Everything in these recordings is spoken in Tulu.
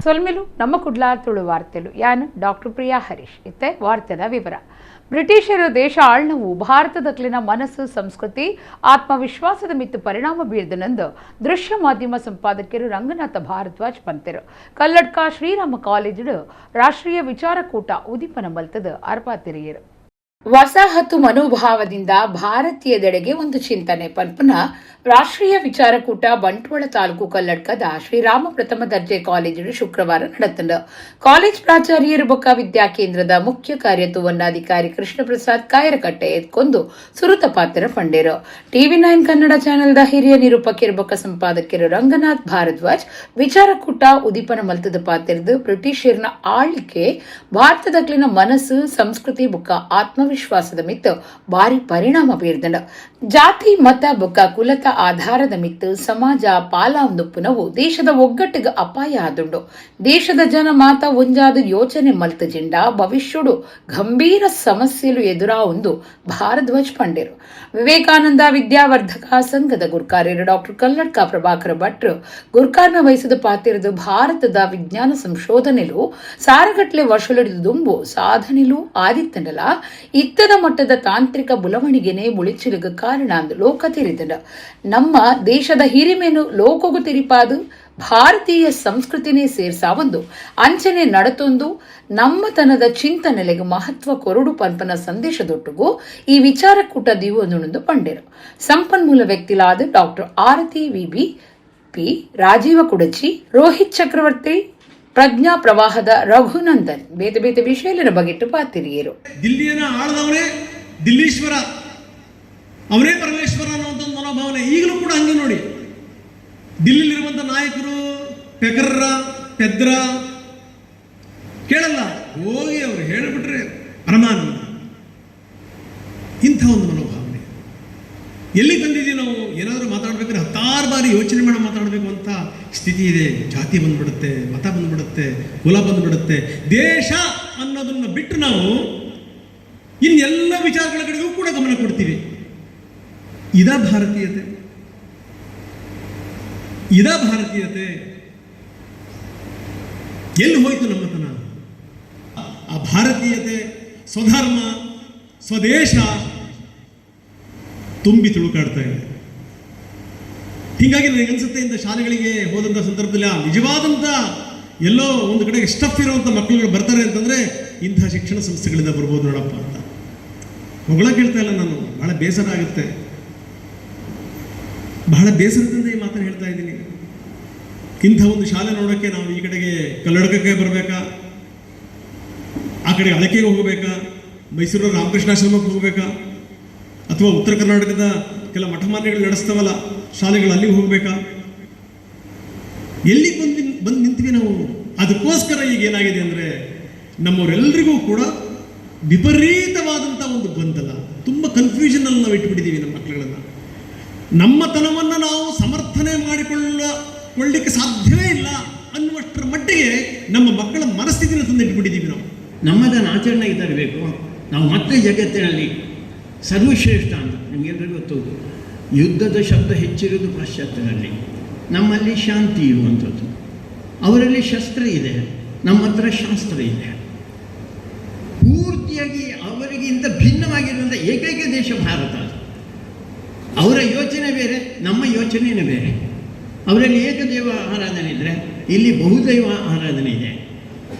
ಸೊಲ್ಮೆಲು ನಮ್ಮ ಕುಡ್ಲ ತುಳು ವಾರ್ತೆಲು ಯಾನ್ ಡಾಕ್ಟರ್ ಪ್ರಿಯಾ ಹರೀಶ್. ಇತ್ತೆ ವಾರ್ತೆದ ವಿವರ. ಬ್ರಿಟಿಷರು ದೇಶ ಆಳ್ನವು ಭಾರತದಕ್ಲಿನ ಮನಸ್ಸು, ಸಂಸ್ಕೃತಿ, ಆತ್ಮವಿಶ್ವಾಸದ ಮಿತ್ತು ಪರಿಣಾಮ ಬೀರ್ದನೆಂದು ದೃಶ್ಯ ಮಾಧ್ಯಮ ಸಂಪಾದಕರು ರಂಗನಾಥ ಭಾರದ್ವಾಜ್ ಪಂತೆರು. ಕಲ್ಲಡ್ಕ ಶ್ರೀರಾಮ ಕಾಲೇಜು ರಾಷ್ಟ್ರೀಯ ವಿಚಾರಕೂಟ ಉದೀಪನ ಮಲ್ತದ ಅರ್ಪಾತಿರಿಯರು. ವಸಾಹತು ಮನೋಭಾವದಿಂದ ಭಾರತೀಯದೆಡೆಗೆ ಒಂದು ಚಿಂತನೆ ಪನ್ಪುನ ರಾಷ್ಟ್ರೀಯ ವಿಚಾರಕೂಟ ಬಂಟ್ವಾಳ ತಾಲೂಕು ಕಲ್ಲಡ್ಕದ ಶ್ರೀರಾಮ ಪ್ರಥಮ ದರ್ಜೆ ಕಾಲೇಜು ಶುಕ್ರವಾರ ನಡೆತಂಡು. ಕಾಲೇಜ್ ಪ್ರಾಚಾರ್ಯರು ಬೊಕ್ಕ ವಿದ್ಯಾಕೇಂದ್ರದ ಮುಖ್ಯ ಕಾರ್ಯತುವನ್ನಾಧಿಕಾರಿ ಕೃಷ್ಣ ಪ್ರಸಾದ್ ಕಾಯರಕಟ್ಟೆ ಎತ್ಕೊಂಡು ಸುರುತ ಪಾತ್ರ ಪಂಡೇರು. ಟಿವಿ9 ಕನ್ನಡ ಚಾನೆಲ್ದ ಹಿರಿಯ ನಿರೂಪಕರು ಬೊಕ್ಕ ಸಂಪಾದಕರು ರಂಗನಾಥ್ ಭಾರದ್ವಾಜ್ ವಿಚಾರಕೂಟ ಉದೀಪನ ಮಲ್ತದ ಪಾತಿರ್ದು ಬ್ರಿಟಿಷರ್ನ ಆಳ್ವಿಕೆ ಭಾರತದಕ್ಲಿನ ಮನಸ್ಸು, ಸಂಸ್ಕೃತಿ ಬೊಕ್ಕ ಆತ್ಮವಿಶ್ವಾಸದ ಮಿತ್ತು ಭಾರಿ ಪರಿಣಾಮ ಬೀರ್ದಂಡ. ಜಾತಿ, ಮತ ಬೊಕ್ಕ ಕುಲತ ಆಧಾರದ ಮಿತ್ತು ಸಮಾಜ ಪಾಲಾಂದುಪ್ಪುನವು ದೇಶದ ಒಗ್ಗಟ್ಟಿಗೆ ಅಪಾಯ ಆದುಂಡು. ದೇಶದ ಜನ ಮಾತ ಒಂಜಾದ ಯೋಚನೆ ಮಲ್ತ ಜಿಂಡ ಭವಿಷ್ಯಡು ಗಂಭೀರ ಸಮಸ್ಯೆಲು ಎದುರಾವುಂದು ಭಾರದ್ವಾಜ್ ಪಂಡೇರು. ವಿವೇಕಾನಂದ ವಿದ್ಯಾವರ್ಧಕ ಸಂಘದ ಗುರ್ಕಾರ್ಯರು ಡಾಕ್ಟರ್ ಕಲ್ಲಡ್ಕ ಪ್ರಭಾಕರ ಭಟ್ರು ಗುರ್ಕಾರ್ನ ವಹಿಸಿದ ಪಾತಿರದು ಭಾರತದ ವಿಜ್ಞಾನ ಸಂಶೋಧನೆಲು ಸಾರಗಟ್ಲೆ ವರ್ಷಲಿಡಿದು ದುಂಬು ಸಾಧನೆಲು ಆದಿತ್ತನಲ ಇತ್ತದ ಮಟ್ಟದ ತಾಂತ್ರಿಕ ಬುಲವಣಿಗೆನೆ ಮುಳಿಚಿಲುಗ ಕಾರಣ ಅಂದು ಲೋಕ ತೆರಿದನ. ನಮ್ಮ ದೇಶದ ಹಿರಿಮೇನು ಲೋಕಗು ತೆರಿಪಾದು ಭಾರತೀಯ ಸಂಸ್ಕೃತಿನೇ ಸೇರ್ಸಾವೊಂದು ಅಂಚನೆ ನಡತೊಂದು ನಮ್ಮತನದ ಚಿಂತನೆಲೆಗೆ ಮಹತ್ವ ಕೊರಡು ಪನ್ಪನ ಸಂದೇಶದೊಟ್ಟುಗು ಈ ವಿಚಾರಕೂಟ ದೀವೊಂದು ಪಂಡೇರು. ಸಂಪನ್ಮೂಲ ವ್ಯಕ್ತಿಲಾದ ಡಾಕ್ಟರ್ ಆರತಿ ವಿಬಿ ಪಿ, ರಾಜೀವ ಕುಡಚಿ, ರೋಹಿತ್ ಚಕ್ರವರ್ತಿ, ಪ್ರಜ್ಞಾ ಪ್ರವಾಹದ ರಘುನಂದನ್ ಬೇತೆ ಬೇತೆ ವಿಷಯದ ಬಗೆಟ್ಟು ಪಾತಿರಿಯರು. ದಿಲ್ಲಿಯನ್ನು ಆಳದವನೇ ದಿಲ್ಲೀಶ್ವರ, ಅವನೇ ಪರಮೇಶ್ವರ ಅನ್ನುವಂಥ ಒಂದು ಮನೋಭಾವನೆ ಈಗಲೂ ಕೂಡ ಹಂಗೆ ನೋಡಿ. ದಿಲ್ಲಿಲಿರುವಂಥ ನಾಯಕರು ಪೆಕರ್ರ ಪೆದ್ರ ಕೇಳಲ್ಲ, ಹೋಗಿ ಅವರು ಹೇಳಿಬಿಟ್ರೆ ಪರಮಾನಂದ. ಇಂಥ ಒಂದು ಮನೋಭಾವನೆ ಎಲ್ಲಿ ತಂದಿದ್ದೀವಿ ನಾವು? ಏನಾದರೂ ಮಾತಾಡ್ಬೇಕಾದ್ರೆ ಹತ್ತಾರು ಬಾರಿ ಯೋಚನೆ ಮಾಡಿ ಮಾತಾಡಬೇಕು ಅಂತ ಸ್ಥಿತಿ ಇದೆ. ಜಾತಿ ಬಂದ್ಬಿಡುತ್ತೆ, ಮತ ಬಂದ್ಬಿಡುತ್ತೆ, ಕುಲ ಬಂದ್ಬಿಡುತ್ತೆ. ದೇಶ ಅನ್ನೋದನ್ನು ಬಿಟ್ಟು ನಾವು ಇನ್ನೆಲ್ಲ ವಿಚಾರಗಳ ಕಡೆಗೂ ಕೂಡ ಗಮನ ಕೊಡ್ತೀವಿ. ಇದ ಭಾರತೀಯತೆ, ಇದ ಭಾರತೀಯತೆ. ಎಲ್ಲಿ ಹೋಯ್ತು ನಮ್ಮತನ? ಆ ಭಾರತೀಯತೆ, ಸ್ವಧರ್ಮ, ಸ್ವದೇಶ ತುಂಬಿ ತುಳುಕಾಡ್ತಾ ಇದೆ. ಹೀಗಾಗಿ ನನಗನ್ಸುತ್ತೆ, ಇಂಥ ಶಾಲೆಗಳಿಗೆ ಹೋದಂಥ ಸಂದರ್ಭದಲ್ಲಿ ಆ ನಿಜವಾದಂಥ ಎಲ್ಲೋ ಒಂದು ಕಡೆಗೆ ಸ್ಟಫ್ ಇರುವಂಥ ಮಕ್ಕಳುಗಳು ಬರ್ತಾರೆ ಅಂತಂದರೆ ಇಂಥ ಶಿಕ್ಷಣ ಸಂಸ್ಥೆಗಳಿಂದ ಬರ್ಬೋದು ನೋಡಪ್ಪ ಅಂತ. ಹೊಗಳಕ್ಕೆ ಹೇಳ್ತಾ ಇಲ್ಲ ನಾನು, ಬಹಳ ಬೇಸರ ಆಗುತ್ತೆ. ಬಹಳ ಬೇಸರದಿಂದ ಈ ಮಾತನ್ನು ಹೇಳ್ತಾ ಇದ್ದೀನಿ. ಇಂಥ ಒಂದು ಶಾಲೆ ನೋಡೋಕ್ಕೆ ನಾವು ಈ ಕಡೆಗೆ ಕಲ್ಲಡಕಕ್ಕೆ ಬರಬೇಕಾ, ಆ ಕಡೆ ಅಳಕೆಗೆ ಹೋಗಬೇಕಾ, ಮೈಸೂರಿನ ರಾಮಕೃಷ್ಣಾಶ್ರಮಕ್ಕೆ ಹೋಗಬೇಕಾ, ಅಥವಾ ಉತ್ತರ ಕರ್ನಾಟಕದ ಕೆಲ ಮಠಮಾನ್ಯಗಳು ನಡೆಸ್ತವಲ್ಲ ಶಾಲೆಗಳು, ಅಲ್ಲಿಗೆ ಹೋಗಬೇಕಾ? ಎಲ್ಲಿಗೆ ಬಂದು ಬಂದು ನಿಂತ್ವಿ ನಾವು? ಅದಕ್ಕೋಸ್ಕರ ಈಗ ಏನಾಗಿದೆ ಅಂದರೆ, ನಮ್ಮವರೆಲ್ಲರಿಗೂ ಕೂಡ ವಿಪರೀತವಾದಂಥ ಒಂದು ಗೊಂದಲ, ತುಂಬ ಕನ್ಫ್ಯೂಷನಲ್ಲಿ ನಾವು ಇಟ್ಬಿಟ್ಟಿದ್ದೀವಿ ನಮ್ಮ ಮಕ್ಕಳುಗಳನ್ನು. ನಮ್ಮತನವನ್ನು ನಾವು ಸಮರ್ಥನೆ ಮಾಡಿಕೊಳ್ಳಲಿಕ್ಕೆ ಸಾಧ್ಯವೇ ಇಲ್ಲ ಅನ್ನುವಷ್ಟರ ಮಟ್ಟಿಗೆ ನಮ್ಮ ಮಕ್ಕಳ ಮನಸ್ಥಿತಿನ ತಂದಿಟ್ಬಿಟ್ಟಿದ್ದೀವಿ ನಾವು. ನಮ್ಮದನ್ನು ಆಚರಣೆಗೆ ತರಬೇಕು ನಾವು. ಮತ್ತೆ ಜಗತ್ತಿನಲ್ಲಿ ಸರ್ವಶ್ರೇಷ್ಠ ಅಂತ ನಿಮಗೆಲ್ಲರಿಗೂ ಗೊತ್ತು. ಯುದ್ಧದ ಶಬ್ದ ಹೆಚ್ಚಿರುವುದು ಪಾಶ್ಚಾತ್ಯರಲ್ಲಿ, ನಮ್ಮಲ್ಲಿ ಶಾಂತಿ ಇರುವಂಥದ್ದು. ಅವರಲ್ಲಿ ಶಸ್ತ್ರ ಇದೆ, ನಮ್ಮ ಹತ್ರ ಶಾಸ್ತ್ರ ಇದೆ. ಪೂರ್ತಿಯಾಗಿ ಅವರಿಗಿಂತ ಭಿನ್ನವಾಗಿರುವಂಥ ಏಕೈಕ ದೇಶ ಭಾರತ. ಅವರ ಯೋಚನೆ ಬೇರೆ, ನಮ್ಮ ಯೋಚನೆಯೇ ಬೇರೆ. ಅವರಲ್ಲಿ ಏಕದೈವ ಆರಾಧನೆ ಇದ್ದರೆ, ಇಲ್ಲಿ ಬಹುದೈವ ಆರಾಧನೆ ಇದೆ.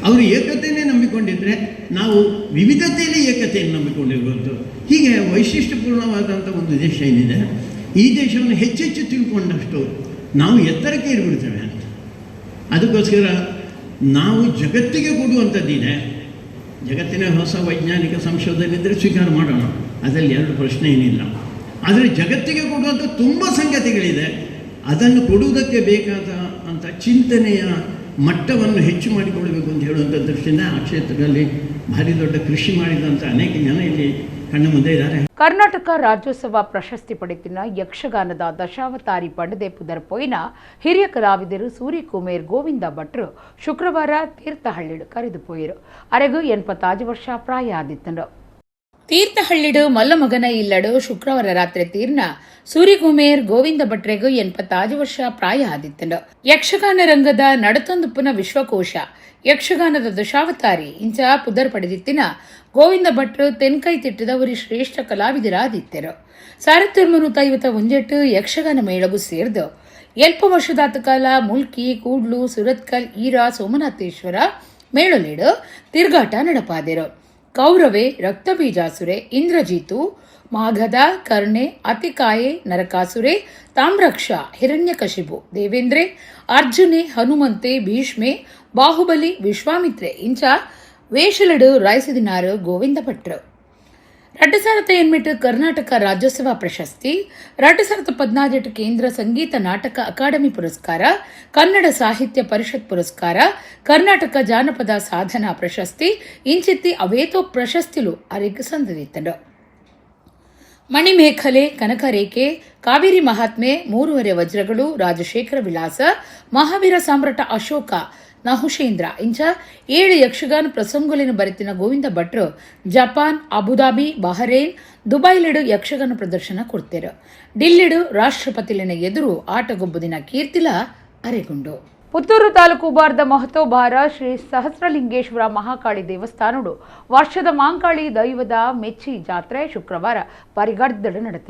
ಅವರು ಏಕತೆಯನ್ನೇ ನಂಬಿಕೊಂಡಿದ್ದರೆ, ನಾವು ವಿವಿಧತೆಯಲ್ಲಿ ಏಕತೆಯನ್ನು ನಂಬಿಕೊಂಡಿರುವಂಥದ್ದು. ಹೀಗೆ ವೈಶಿಷ್ಟ್ಯಪೂರ್ಣವಾದಂಥ ಒಂದು ದೇಶ ಏನಿದೆ, ಈ ದೇಶವನ್ನು ಹೆಚ್ಚೆಚ್ಚು ತಿಳ್ಕೊಂಡಷ್ಟು ನಾವು ಎತ್ತರಕ್ಕೆ ಏರಿಬಿಡ್ತೇವೆ ಅಂತ. ಅದಕ್ಕೋಸ್ಕರ ನಾವು ಜಗತ್ತಿಗೆ ಕೊಡುವಂಥದ್ದಿದೆ. ಜಗತ್ತಿನ ಹೊಸ ವೈಜ್ಞಾನಿಕ ಸಂಶೋಧನೆ ಇದ್ದರೆ ಸ್ವೀಕಾರ ಮಾಡೋಣ, ಅದರಲ್ಲಿ ಎರಡು ಪ್ರಶ್ನೆ ಏನಿಲ್ಲ. ಆದರೆ ಜಗತ್ತಿಗೆ ಕೊಡುವಂಥ ತುಂಬ ಸಂಗತಿಗಳಿದೆ. ಅದನ್ನು ಕೊಡುವುದಕ್ಕೆ ಬೇಕಾದ ಅಂಥ ಚಿಂತನೆಯ ಮಟ್ಟವನ್ನು ಹೆಚ್ಚು ಮಾಡಿಕೊಳ್ಳಬೇಕು ಅಂತ ಹೇಳುವಂಥ ದೃಷ್ಟಿಯಿಂದ ಆ ಕ್ಷೇತ್ರದಲ್ಲಿ ಭಾರಿ ದೊಡ್ಡ ಕೃಷಿ ಮಾಡಿದಂಥ ಅನೇಕ ಜನ ಇಲ್ಲಿ ಕಣ್ಣ ಮುಂದೆ ಇದ್ದಾರೆ. ಕರ್ನಾಟಕ ರಾಜ್ಯೋತ್ಸವ ಪ್ರಶಸ್ತಿ ಪಡೆತಿನ ಯಕ್ಷಗಾನದ ದಶಾವತಾರಿ ಪಂಡದೆ ಪುದರ್ಪೊಯ್ನ ಹಿರಿಯ ಕಲಾವಿದರು ಸೂರ್ಯಕುಮೇರ್ ಗೋವಿಂದ ಭಟ್ರು ಶುಕ್ರವಾರ ತೀರ್ಥಹಳ್ಳಿಡು ಕರೆದು ಪೋಯರು. ಅರೆಗು 85 ವರ್ಷ ಪ್ರಾಯ ಆದಿತ್ತನು. ತೀರ್ಥಹಳ್ಳಿಡು ಮಲ್ಲಮಗನ ಇಲ್ಲಡು ಶುಕ್ರವಾರ ರಾತ್ರಿ ತೀರ್ನ ಸೂರಿಗುಮೇರ್ ಗೋವಿಂದ ಭಟ್ರೆಗು 85 ವರ್ಷ ಪ್ರಾಯ ಆದಿತ್ತಂಡು. ಯಕ್ಷಗಾನ ರಂಗದ ನಡತೊಂದುಪ್ಪುನ ವಿಶ್ವಕೋಶ ಯಕ್ಷಗಾನದ ದಶಾವತಾರಿ ಇಂಚ ಪುದರ್ ಪಡೆದಿತ್ತಿನ ಗೋವಿಂದ ಭಟ್ರು ತೆನ್ಕೈ ತಿಟ್ಟದ ಒರಿ ಶ್ರೇಷ್ಠ ಕಲಾವಿದರಾದಿತ್ತೆರು. 1951 ಯಕ್ಷಗಾನ ಮೇಳಗು ಸೇರ್ದು ಎಲ್ಪ ವರ್ಷದಾತ ಕಾಲ ಮುಲ್ಕಿ, ಕೂಡ್ಲು, ಸುರತ್ಕಲ್, ಈರಾ, ಸೋಮನಾಥೇಶ್ವರ ಮೇಳಲೇಡು ತಿರುಗಾಟ ನಡಪಾದೆರು. ಕೌರವೆ, ರಕ್ತಬೀಜಾಸುರೆ, ಇಂದ್ರಜೀತು, ಮಾಗಧ, ಕರ್ಣೆ, ಅತಿಕಾಯೆ, ನರಕಾಸುರೆ, ತಾಮ್ರಕ್ಷ, ಹಿರಣ್ಯಕಶಿಪು, ದೇವೇಂದ್ರೆ, ಅರ್ಜುನೆ, ಹನುಮಂತೆ, ಭೀಷ್ಮೆ, ಬಾಹುಬಲಿ, ವಿಶ್ವಾಮಿತ್ರೆ ಇಂಚ ವೇಷಲಡು ರಾಯಿಸಿದಿನಾರು ಗೋವಿಂದ ಭಟ್ರು. 2008 ಕರ್ನಾಟಕ ರಾಜ್ಯೋತ್ಸವ ಪ್ರಶಸ್ತಿ, 2014 ಕೇಂದ್ರ ಸಂಗೀತ ನಾಟಕ ಅಕಾಡೆಮಿ ಪುರಸ್ಕಾರ, ಕನ್ನಡ ಸಾಹಿತ್ಯ ಪರಿಷತ್ ಪುರಸ್ಕಾರ, ಕರ್ನಾಟಕ ಜಾನಪದ ಸಾಧನಾ ಪ್ರಶಸ್ತಿ ಇಂಚಿತ್ತಿ ಅವೇತೋ ಪ್ರಶಸ್ತಿಲು ಅರಿಗ್ ಸಂದಿತ್ತಂಡು. ಮಣಿಮೇಖಲೆ, ಕನಕರೇಖೆ, ಕಾವೇರಿ ಮಹಾತ್ಮೆ, 3.5 ವಜ್ರಗಳು, ರಾಜಶೇಖರ ವಿಳಾಸ, ಮಹಾವೀರ ಸಾಮ್ರಾಟ ಅಶೋಕ, ನಹುಶೇಂದ್ರ ಇಂಚ 7 ಯಕ್ಷಗಾನ ಪ್ರಸಂಗುಲಿನ ಬರೆತಿನ ಗೋವಿಂದ ಭಟ್ರು ಜಪಾನ್, ಅಬುದಾಬಿ, ಬಹರೇನ್, ದುಬೈಲಿಡು ಯಕ್ಷಗಾನ ಪ್ರದರ್ಶನ ಕೊಡ್ತೇರು. ಡಿಲ್ಲಿಡು ರಾಷ್ಟ್ರಪತಿಲಿನ ಎದುರು ಆಟಗೊಬ್ಬುದಿನ ಕೀರ್ತಿಲ ಅರೆಗುಂಡು. ಪುತ್ತೂರು ತಾಲೂಕು ಬಾರ್ದ ಮಹತೋಬಾರ ಶ್ರೀ ಸಹಸ್ರಲಿಂಗೇಶ್ವರ ಮಹಾಕಾಳಿ ದೇವಸ್ಥಾನಡು ವರ್ಷದ ಮಾಂಕಾಳಿ ದೈವದ ಮೆಚ್ಚಿ ಜಾತ್ರೆ ಶುಕ್ರವಾರ ಪರಿಗಡ್ದಡು ನಡೆತ.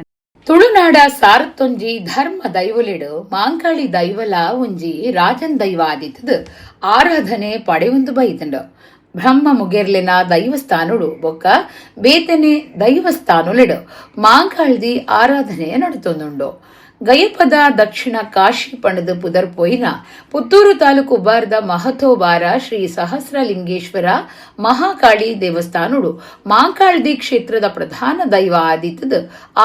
ತುಳುನಾಡ ಸಾರತ್ತೊಂಜಿ ಧರ್ಮ ದೈವಲಿಡು ಮಾಂಕಾಳಿ ದೈವಲ ಒಂಜಿ ರಾಜನ್ ದೈವ ಆದಿತ್ತದು ಆರಾಧನೆ ಪಡೆಯೊಂದು ಬೈತಂಡು. ಬ್ರಹ್ಮ ಮುಗೆರ್ಲಿನ ದೈವಸ್ಥಾನುಡು ಬೊಕ್ಕ ಬೇತನೆ ದೈವಸ್ಥಾನುಲಿಡು ಮಾಂಕಾಳ್ದಿ ಆರಾಧನೆ ನಡತೊಂದುಂಡು. ಗಯಪದ ದಕ್ಷಿಣ ಕಾಶಿ ಪಣದು ಪುದರ್ ಪೋಯಿನ ಪುತ್ತೂರು ತಾಲೂಕು ಬಾರ್ದ ಮಹತೋಬಾರ ಶ್ರೀ ಸಹಸ್ರಲಿಂಗೇಶ್ವರ ಮಹಾಕಾಳಿ ದೇವಸ್ಥಾನುಡು ಮಾಂಕಾಳ್ದಿ ಕ್ಷೇತ್ರದ ಪ್ರಧಾನ ದೈವ ಆದಿತ್ತದು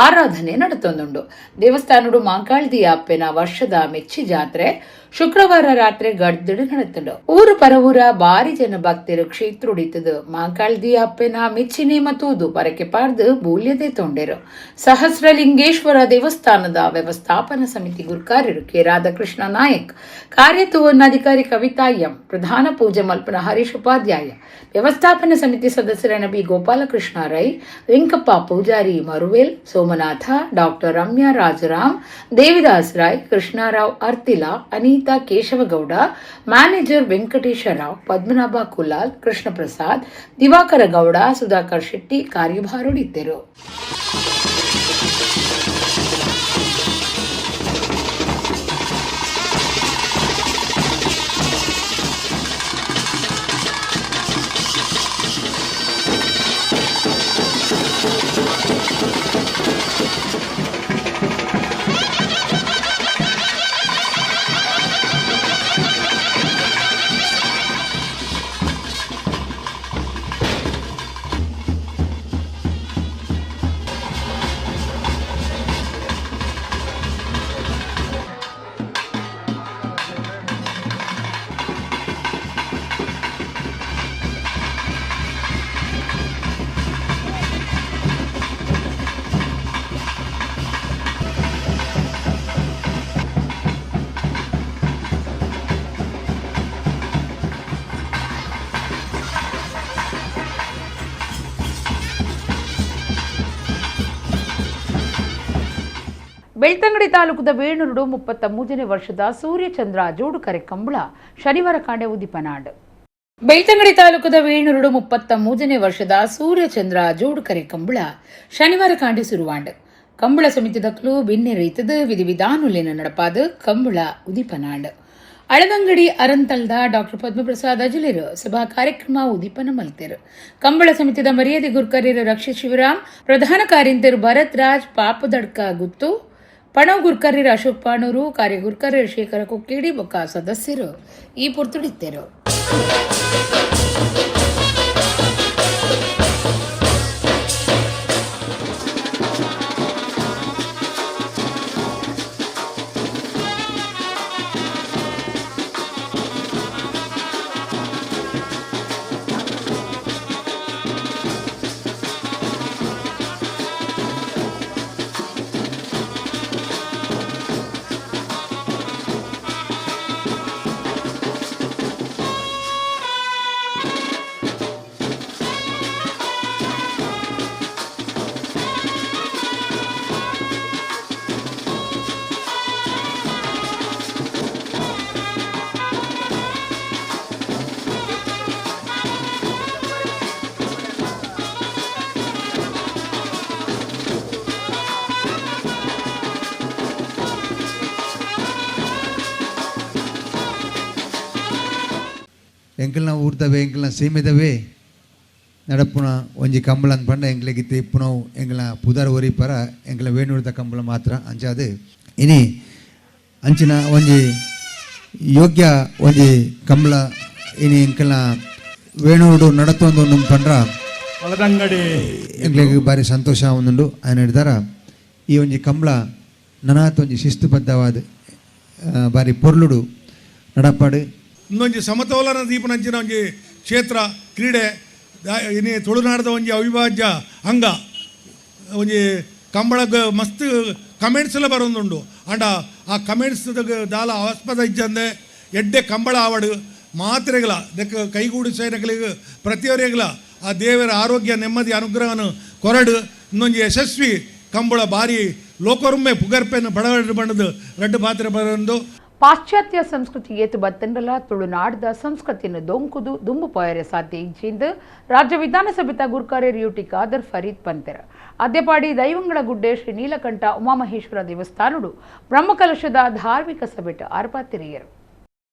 ಆರಾಧನೆ ನಡತೊಂದುಂಡು. ದೇವಸ್ಥಾನುಡು ಮಾಂಕಾಳ್ದಿ ಅಪ್ಪೆನ ವರ್ಷದ ಮೆಚ್ಚಿ ಜಾತ್ರೆ ಶುಕ್ರವಾರ ರಾತ್ರಿ ಗಡ್ದಡು ನಡತುಂಡು. ಊರು ಪರವೂರ ಬಾರಿ ಜನ ಭಕ್ತರು ಕ್ಷೇತ್ರುಡಿತದು ಮಾಂಕಾಳ್ದಿ ಅಪ್ಪೆನ ಮೆಚ್ಚಿನೆ ಮತ್ತೂದು ಪರಕೆ ಪಾರ್ದು ಬೂಲ್ಯದೆ ತೊಂಡೆರು. ಸಹಸ್ರಲಿಂಗೇಶ್ವರ ದೇವಸ್ಥಾನದ ವ್ಯವಸ್ಥಾಪನಾ ಸಮಿತಿ ಗುರ್ಕಾರ್ಯರು ಕೆ ರಾಧಾಕೃಷ್ಣ ನಾಯಕ್, ಕಾರ್ಯತುವನ್ನಾಧಿಕಾರಿ ಕವಿತಾ ಎಂ, ಪ್ರಧಾನ ಪೂಜೆ ಮಲ್ಪನ ಹರೀಶ್ ಉಪಾಧ್ಯಾಯ, ವ್ಯವಸ್ಥಾಪನಾ ಸಮಿತಿ ಸದಸ್ಯರಾದ B Gopalakrishna Rai, Venkappa Poojary Maruvel, Somanatha, doctor Ramya Rajaram, Devidas Rai, Krishnarao Artila, Anitha Keshavagowda, manager Venkatesha Rao, Padmanabha Kulal, Krishna Prasad, Divakara Gowda, Sudhakar Shetty ಕಾರ್ಯಭಾರುಡಿದ್ದರು. ಬೆಳ್ತಂಗಡಿ ತಾಲೂಕದ ವೇಣೂರುಡು 33ನೇ ವರ್ಷದ ಸೂರ್ಯಚಂದ್ರ ಜೋಡುಕರೆ ಕಂಬಳ ಶನಿವಾರ ಕಾಂಡೆ ಉದಿಪನಾಡ್. ಬೆಳ್ತಂಗಡಿ ತಾಲೂಕದ ವೇಣೂರುಡು 33ನೇ ವರ್ಷದ ಸೂರ್ಯಚಂದ್ರ ಜೋಡುಕರೆ ಕಂಬಳ ಶನಿವಾರ ಕಾಂಡೆ ಸುರುವಾಂಡ್. ಕಂಬಳ ಸಮಿತಿದಕ್ಲು ಬಿನ್ನೆ ರೈತದ ವಿಧಿವಿಧಾನುಲಿನ ನಡಪಾದ ಕಂಬಳ ಉದಿಪನಾಡ್. ಅಳದಂಗಡಿ ಅರಂತಲ್ದ ಡಾಕ್ಟರ್ ಪದ್ಮಪ್ರಸಾದ್ ಅಜಲೇರು ಸಭಾ ಕಾರ್ಯಕ್ರಮ ಉದೀಪನ ಮಲ್ತೇರು. ಕಂಬಳ ಸಮಿತಿದ ಮರ್ಯಾದೆ ಗುರ್ಕರ್ಯರು ರಕ್ಷಿತ್ ಶಿವರಾಮ್, ಪ್ರಧಾನ ಕಾರ್ಯಂತರು ಭರತ್ ರಾಜ್ ಪಾಪದಡ್ಕ ಗುತ್ತು, ಪಣವ್ ಗುರ್ಕರ್ಯರು ಅಶೋಕ್ ಪಾಣೂರು, ಕಾರ್ಯಗುರ್ಕರ್ಯರು ಶೇಖರ ಕುಕ್ಕೇಡಿ ಬೊಕ್ಕ ಸದಸ್ಯರು ಈ ಪುರ್ತುಡಿತ್ತೇರು. ಎಂಕಲ್ನ ಊರ್ದವೆ, ಎಂಕಲ್ನ ಸೀಮೆದವೇ ನಡಪುನ ಒಂಜಿ ಕಂಬಳ ಅಂದ್ ಪಂಡ ಎಂಕ್ಲೆಗ್ ಇತ್ತೆ ಇಪ್ಪುನವು ಎಂಕಲ್ನ ಪುದರ್ ಒರಿಪರ ಎಂಕಲ್ನ ವೇಣೂರ್ದ ಕಂಬಳ ಮಾತ್ರ. ಅಂಚಾದ್ ಇನಿ ಅಂಚಿನ ಒಂಜಿ ಯೋಗ್ಯ ಒಂಜಿ ಕಂಬಳ ಇನಿ ಎಂಕಲ್ನ ವೇಣೂರುಡು ನಡತೊಂದು ಪಂಡ್ರ ಮಲದಂಗಡಿ ಎಂಕ್ಲೆಗ್ ಬಾರಿ ಸಂತೋಷ ಆವೊಂದುಂಡು. ಆಯನ ಹಿಡ್ದಾರ ಈ ಒಂಜಿ ಕಂಬಳ ನನಾತ್ ಒಂಜಿ ಶಿಸ್ತುಬದ್ಧವಾದ ಬಾರಿ ಪೊರ್ಲುಡು ನಡಪಾಡು. ಇನ್ನೊಂಜಿ ಸಮತೋಲನ ದೀಪನಂಚಿನ ಒಂಜಿ ಕ್ಷೇತ್ರ ಕ್ರೀಡೆ ಇನಿ ತುಳುನಾಡದ ಒಂಜಿ ಅವಿಭಾಜ್ಯ ಅಂಗ. ಒಂಜಿ ಕಂಬಳಗ್ ಮಸ್ತ್ ಕಮೆಂಟ್ಸ್ ಎಲ್ಲ ಬರೋದುಂಡು. ಆಂಡ ಆ ಕಮೆಂಟ್ಸ್ ದಾಲ ಆಸ್ಪದ ಇಜ್ಜಂದೆ ಎಡ್ಡೆ ಕಂಬಳ ಆವಡು ಮಾತ್ರೆಗಳ ದೆಕ್ಕ ಕೈಗೂಡಿಸೈನಗಳಿಗೆ ಪ್ರತಿಯೊರಿಗಳ ಆ ದೇವರ ಆರೋಗ್ಯ ನೆಮ್ಮದಿ ಅನುಗ್ರಹವನ್ನು ಕೊರಡು ಇನ್ನೊಂಜಿ ಯಶಸ್ವಿ ಕಂಬಳ ಬಾರಿ ಲೋಕರುಮ್ಮೆ ಪುಗರ್ಪೆಯನ್ನು ಬಡವಡು ಬಣ್ಣದ ರಡ್ಡು ಪಾತ್ರೆ ಬರಂದು. ಪಾಶ್ಚಾತ್ಯ ಸಂಸ್ಕೃತಿ ಏತು ಬತ್ತಂಡಲ ತುಳುನಾಡದ ಸಂಸ್ಕೃತಿಯನ್ನು ದೊಂಕುದು ದುಂಬು ಪೋಯರೆ ಸಾಧ್ಯ ಇಜ್ಜಿಂದು ರಾಜ್ಯ ವಿಧಾನಸಭೆತ ಗುರ್ಕಾರ್ಯರು ಯುಟಿ ಖಾದರ್ ಫರೀದ್ ಪಂತೆರ್. ಅದ್ಯಪಾಡಿ ದೈವಂಗಳ ಗುಡ್ಡೆ ಶ್ರೀ ನೀಲಕಂಠ ಉಮಾಮಹೇಶ್ವರ ದೇವಸ್ಥಾನಡು ಬ್ರಹ್ಮಕಲಶದ ಧಾರ್ಮಿಕ ಸಭೆಟ್ ಆರ್ಪಾತಿರಿಯರು.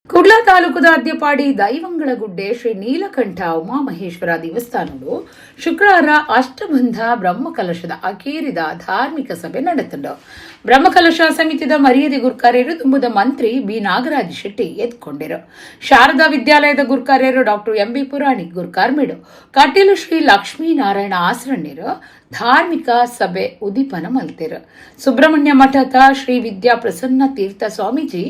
ಕುಡ್ಲ ತಾಲೂಕುದ ಅದ್ಯಪಾಡಿ ದೈವಂಗಳ ಗುಡ್ಡೆ ಶ್ರೀ ನೀಲಕಂಠ ಉಮಾಮಹೇಶ್ವರ ದೇವಸ್ಥಾನಡು ಶುಕ್ರವಾರ ಅಷ್ಟಬಂಧ ಬ್ರಹ್ಮಕಲಶದ ಅಕೇರಿದ ಧಾರ್ಮಿಕ ಸಭೆ ನಡೆತಂಡು. ಬ್ರಹ್ಮಕಲಶ ಸಮಿತಿದ ಮರ್ಯಾದೆ ಗುರ್ಕಾರ್ಯರು ತುಂಬುದ ಮಂತ್ರಿ ಬಿ ನಾಗರಾಜ್ ಶೆಟ್ಟಿ ಎದ್ಕೊಂಡಿರು. ಶಾರದಾ ವಿದ್ಯಾಲಯದ ಗುರ್ಕಾರ್ಯರು ಡಾಕ್ಟರ್ ಎಂಬಿ ಪುರಾಣಿ ಗುರ್ಕಾರ್ಮಿಡು ಕಟೀಲು ಶ್ರೀ ಲಕ್ಷ್ಮೀನಾರಾಯಣ ಆಸರಣ್ಯರು ಧಾರ್ಮಿಕ ಸಭೆ ಉದ್ದೀಪನ ಮಲ್ತೆರು. ಸುಬ್ರಹ್ಮಣ್ಯ ಮಠದ ಶ್ರೀ ವಿದ್ಯಾ ಪ್ರಸನ್ನ ತೀರ್ಥ ಸ್ವಾಮೀಜಿ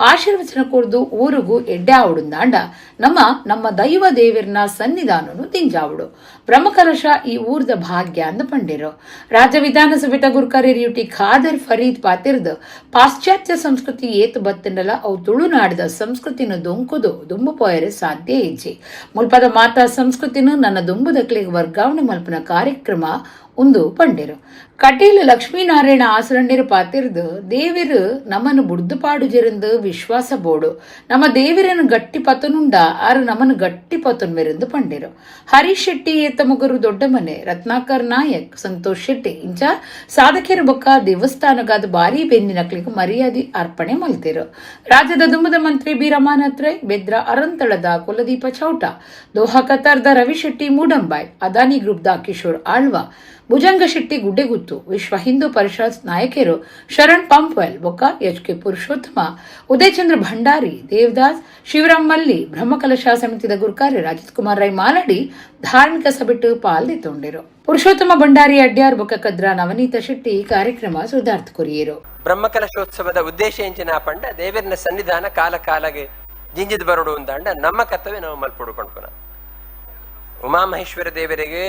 ಆಶೀರ್ವಚನ ಕೊರ್ದು ಊರುಗು ಎಡ್ಡೆ ಆವಡುಂದಾಂಡ ನಮ್ಮ ನಮ್ಮ ದೈವ ದೇವಿರ್ನ ಸನ್ನಿಧಾನನು ತಿಂಜಾವುಡು. ಬ್ರಹ್ಮಕಲಶ ಈ ಊರ್ದ ಭಾಗ್ಯ ಅಂದ ಪಂಡಿರು. ರಾಜ್ಯ ವಿಧಾನಸಭೆತ ಗುರ್ಕಾರ್ಯರು ಯುಟಿ ಖಾದರ್ ಫರೀದ್ ಪಾತಿರ್ದು ಪಾಶ್ಚಾತ್ಯ ಸಂಸ್ಕೃತಿ ಏತು ಬತ್ತಂಡಲ ಅವು ತುಳುನಾಡದ ಸಂಸ್ಕೃತಿನ ದೊಂಕುದು ದುಂಬು ಪೋಯರೆ ಸಾಧ್ಯ ಇಜ್ಜಿ. ಮುಲ್ಪದ ಮಾತಾ ಸಂಸ್ಕೃತಿನ ನನ್ನ ದುಂಬುದಕ್ಲಿಗೆ ವರ್ಗಾವಣೆ ಮಲ್ಪನ ಕಾರ್ಯಕ್ರಮ ಉಂದು ಪಂಡಿರು. ಕಟೀಲು ಲಕ್ಷ್ಮೀನಾರಾಯಣ ಆಸರಣ್ಯರು ಪಾತಿರ್ದು ದೇವಿರು ನಮ್ಮನ್ನು ಬುಡ್ದು ಪಾಡು ಜೆರಂದು ವಿಶ್ವಾಸ ಬೋಡು, ನಮ್ಮ ದೇವಿರನ್ನು ಗಟ್ಟಿ ಪತನುಂಡ ಆರು ನಮ್ಮನ್ನು ಗಟ್ಟಿ ಪತನ್ ಮೆರೆಂದು ಪಂಡಿರು. ಹರೀಶ್ ಶೆಟ್ಟಿ ಏತಮುಗರು ದೊಡ್ಡಮನೆ, ರತ್ನಾಕರ್ ನಾಯಕ್, ಸಂತೋಷ್ ಶೆಟ್ಟಿ ಇಂಚ ಸಾಧಕಿಯರ ಬೊಕ್ಕ ದೇವಸ್ಥಾನಗಾದ ಬಾರಿ ಬೆಂದಿನಕ್ಲಿಗೆ ಮರ್ಯಾದೆ ಅರ್ಪಣೆ ಮಲ್ತಿರು. ರಾಜ್ಯದ ದುಂಬದ ಮಂತ್ರಿ ಬಿ ರಮಾನಾಥ್ ರೈ, ಬೆದ್ರ ಅರಂತಳದ ಕುಲದೀಪ ಚೌಟ, ದೋಹಾ ಕತಾರ್ದ ರವಿ ಶೆಟ್ಟಿ ಮೂಡಂಬಾಯ್, ಅದಾನಿ ಗ್ರೂಪ್ದ ಕಿಶೋರ್ ಆಳ್ವಾ, ಭುಜಂಗ ಶೆಟ್ಟಿ ಗುಡ್ಡೆಗುತ್ತು, ವಿಶ್ವ ಹಿಂದೂ ಪರಿಷತ್ ನಾಯಕರು ಶರಣ್ ಪಂಪ್ವೆಲ್ ಬೊಕ್ಕ ಎಚ್ ಕೆ ಪುರುಷೋತ್ತಮ, ಉದಯಚಂದ್ರ ಭಂಡಾರಿ, ದೇವದಾಸ್, ಶಿವರಾಮ್ ಮಲ್ಲಿ, ಬ್ರಹ್ಮಕಲಶ ಸಮಿತಿದ ಗುರುಕಾರಿ ರಾಜಿತ್ ಕುಮಾರ್ ರೈ ಮಾಲಡಿ ಧಾರ್ಮಿಕ ಸಭೆಟ್ಟು ಪಾಲ್ದಿತ್ತೊಂಡಿರು. ಪುರುಷೋತ್ತಮ ಭಂಡಾರಿ ಅಡ್ಯಾರ್ ಬೊಕ್ಕ ಕದ್ರ ನವನೀತ ಶೆಟ್ಟಿ ಕಾರ್ಯಕ್ರಮ ಸುಧಾರ್ಥ ಕೊರಿಯರು. ಬ್ರಹ್ಮಕಲಶೋತ್ಸವದ ಉದ್ದೇಶ ಎಂಚಿನ ಪಂಡ ದೇವರನ ಸನ್ನಿಧಾನ ಕಾಲ ಕಾಲಗೆ ಜಿಂಜಿದ ಬರಡು ಅಂದಾಂಡ ನಮ್ಮ ಕರ್ತವ್ಯ ನಾವು ಮಲ್ಪೊಡು ಪಣ್ಪುನ. ಉಮಾಮಹೇಶ್ವರ ದೇವರಿಗೆ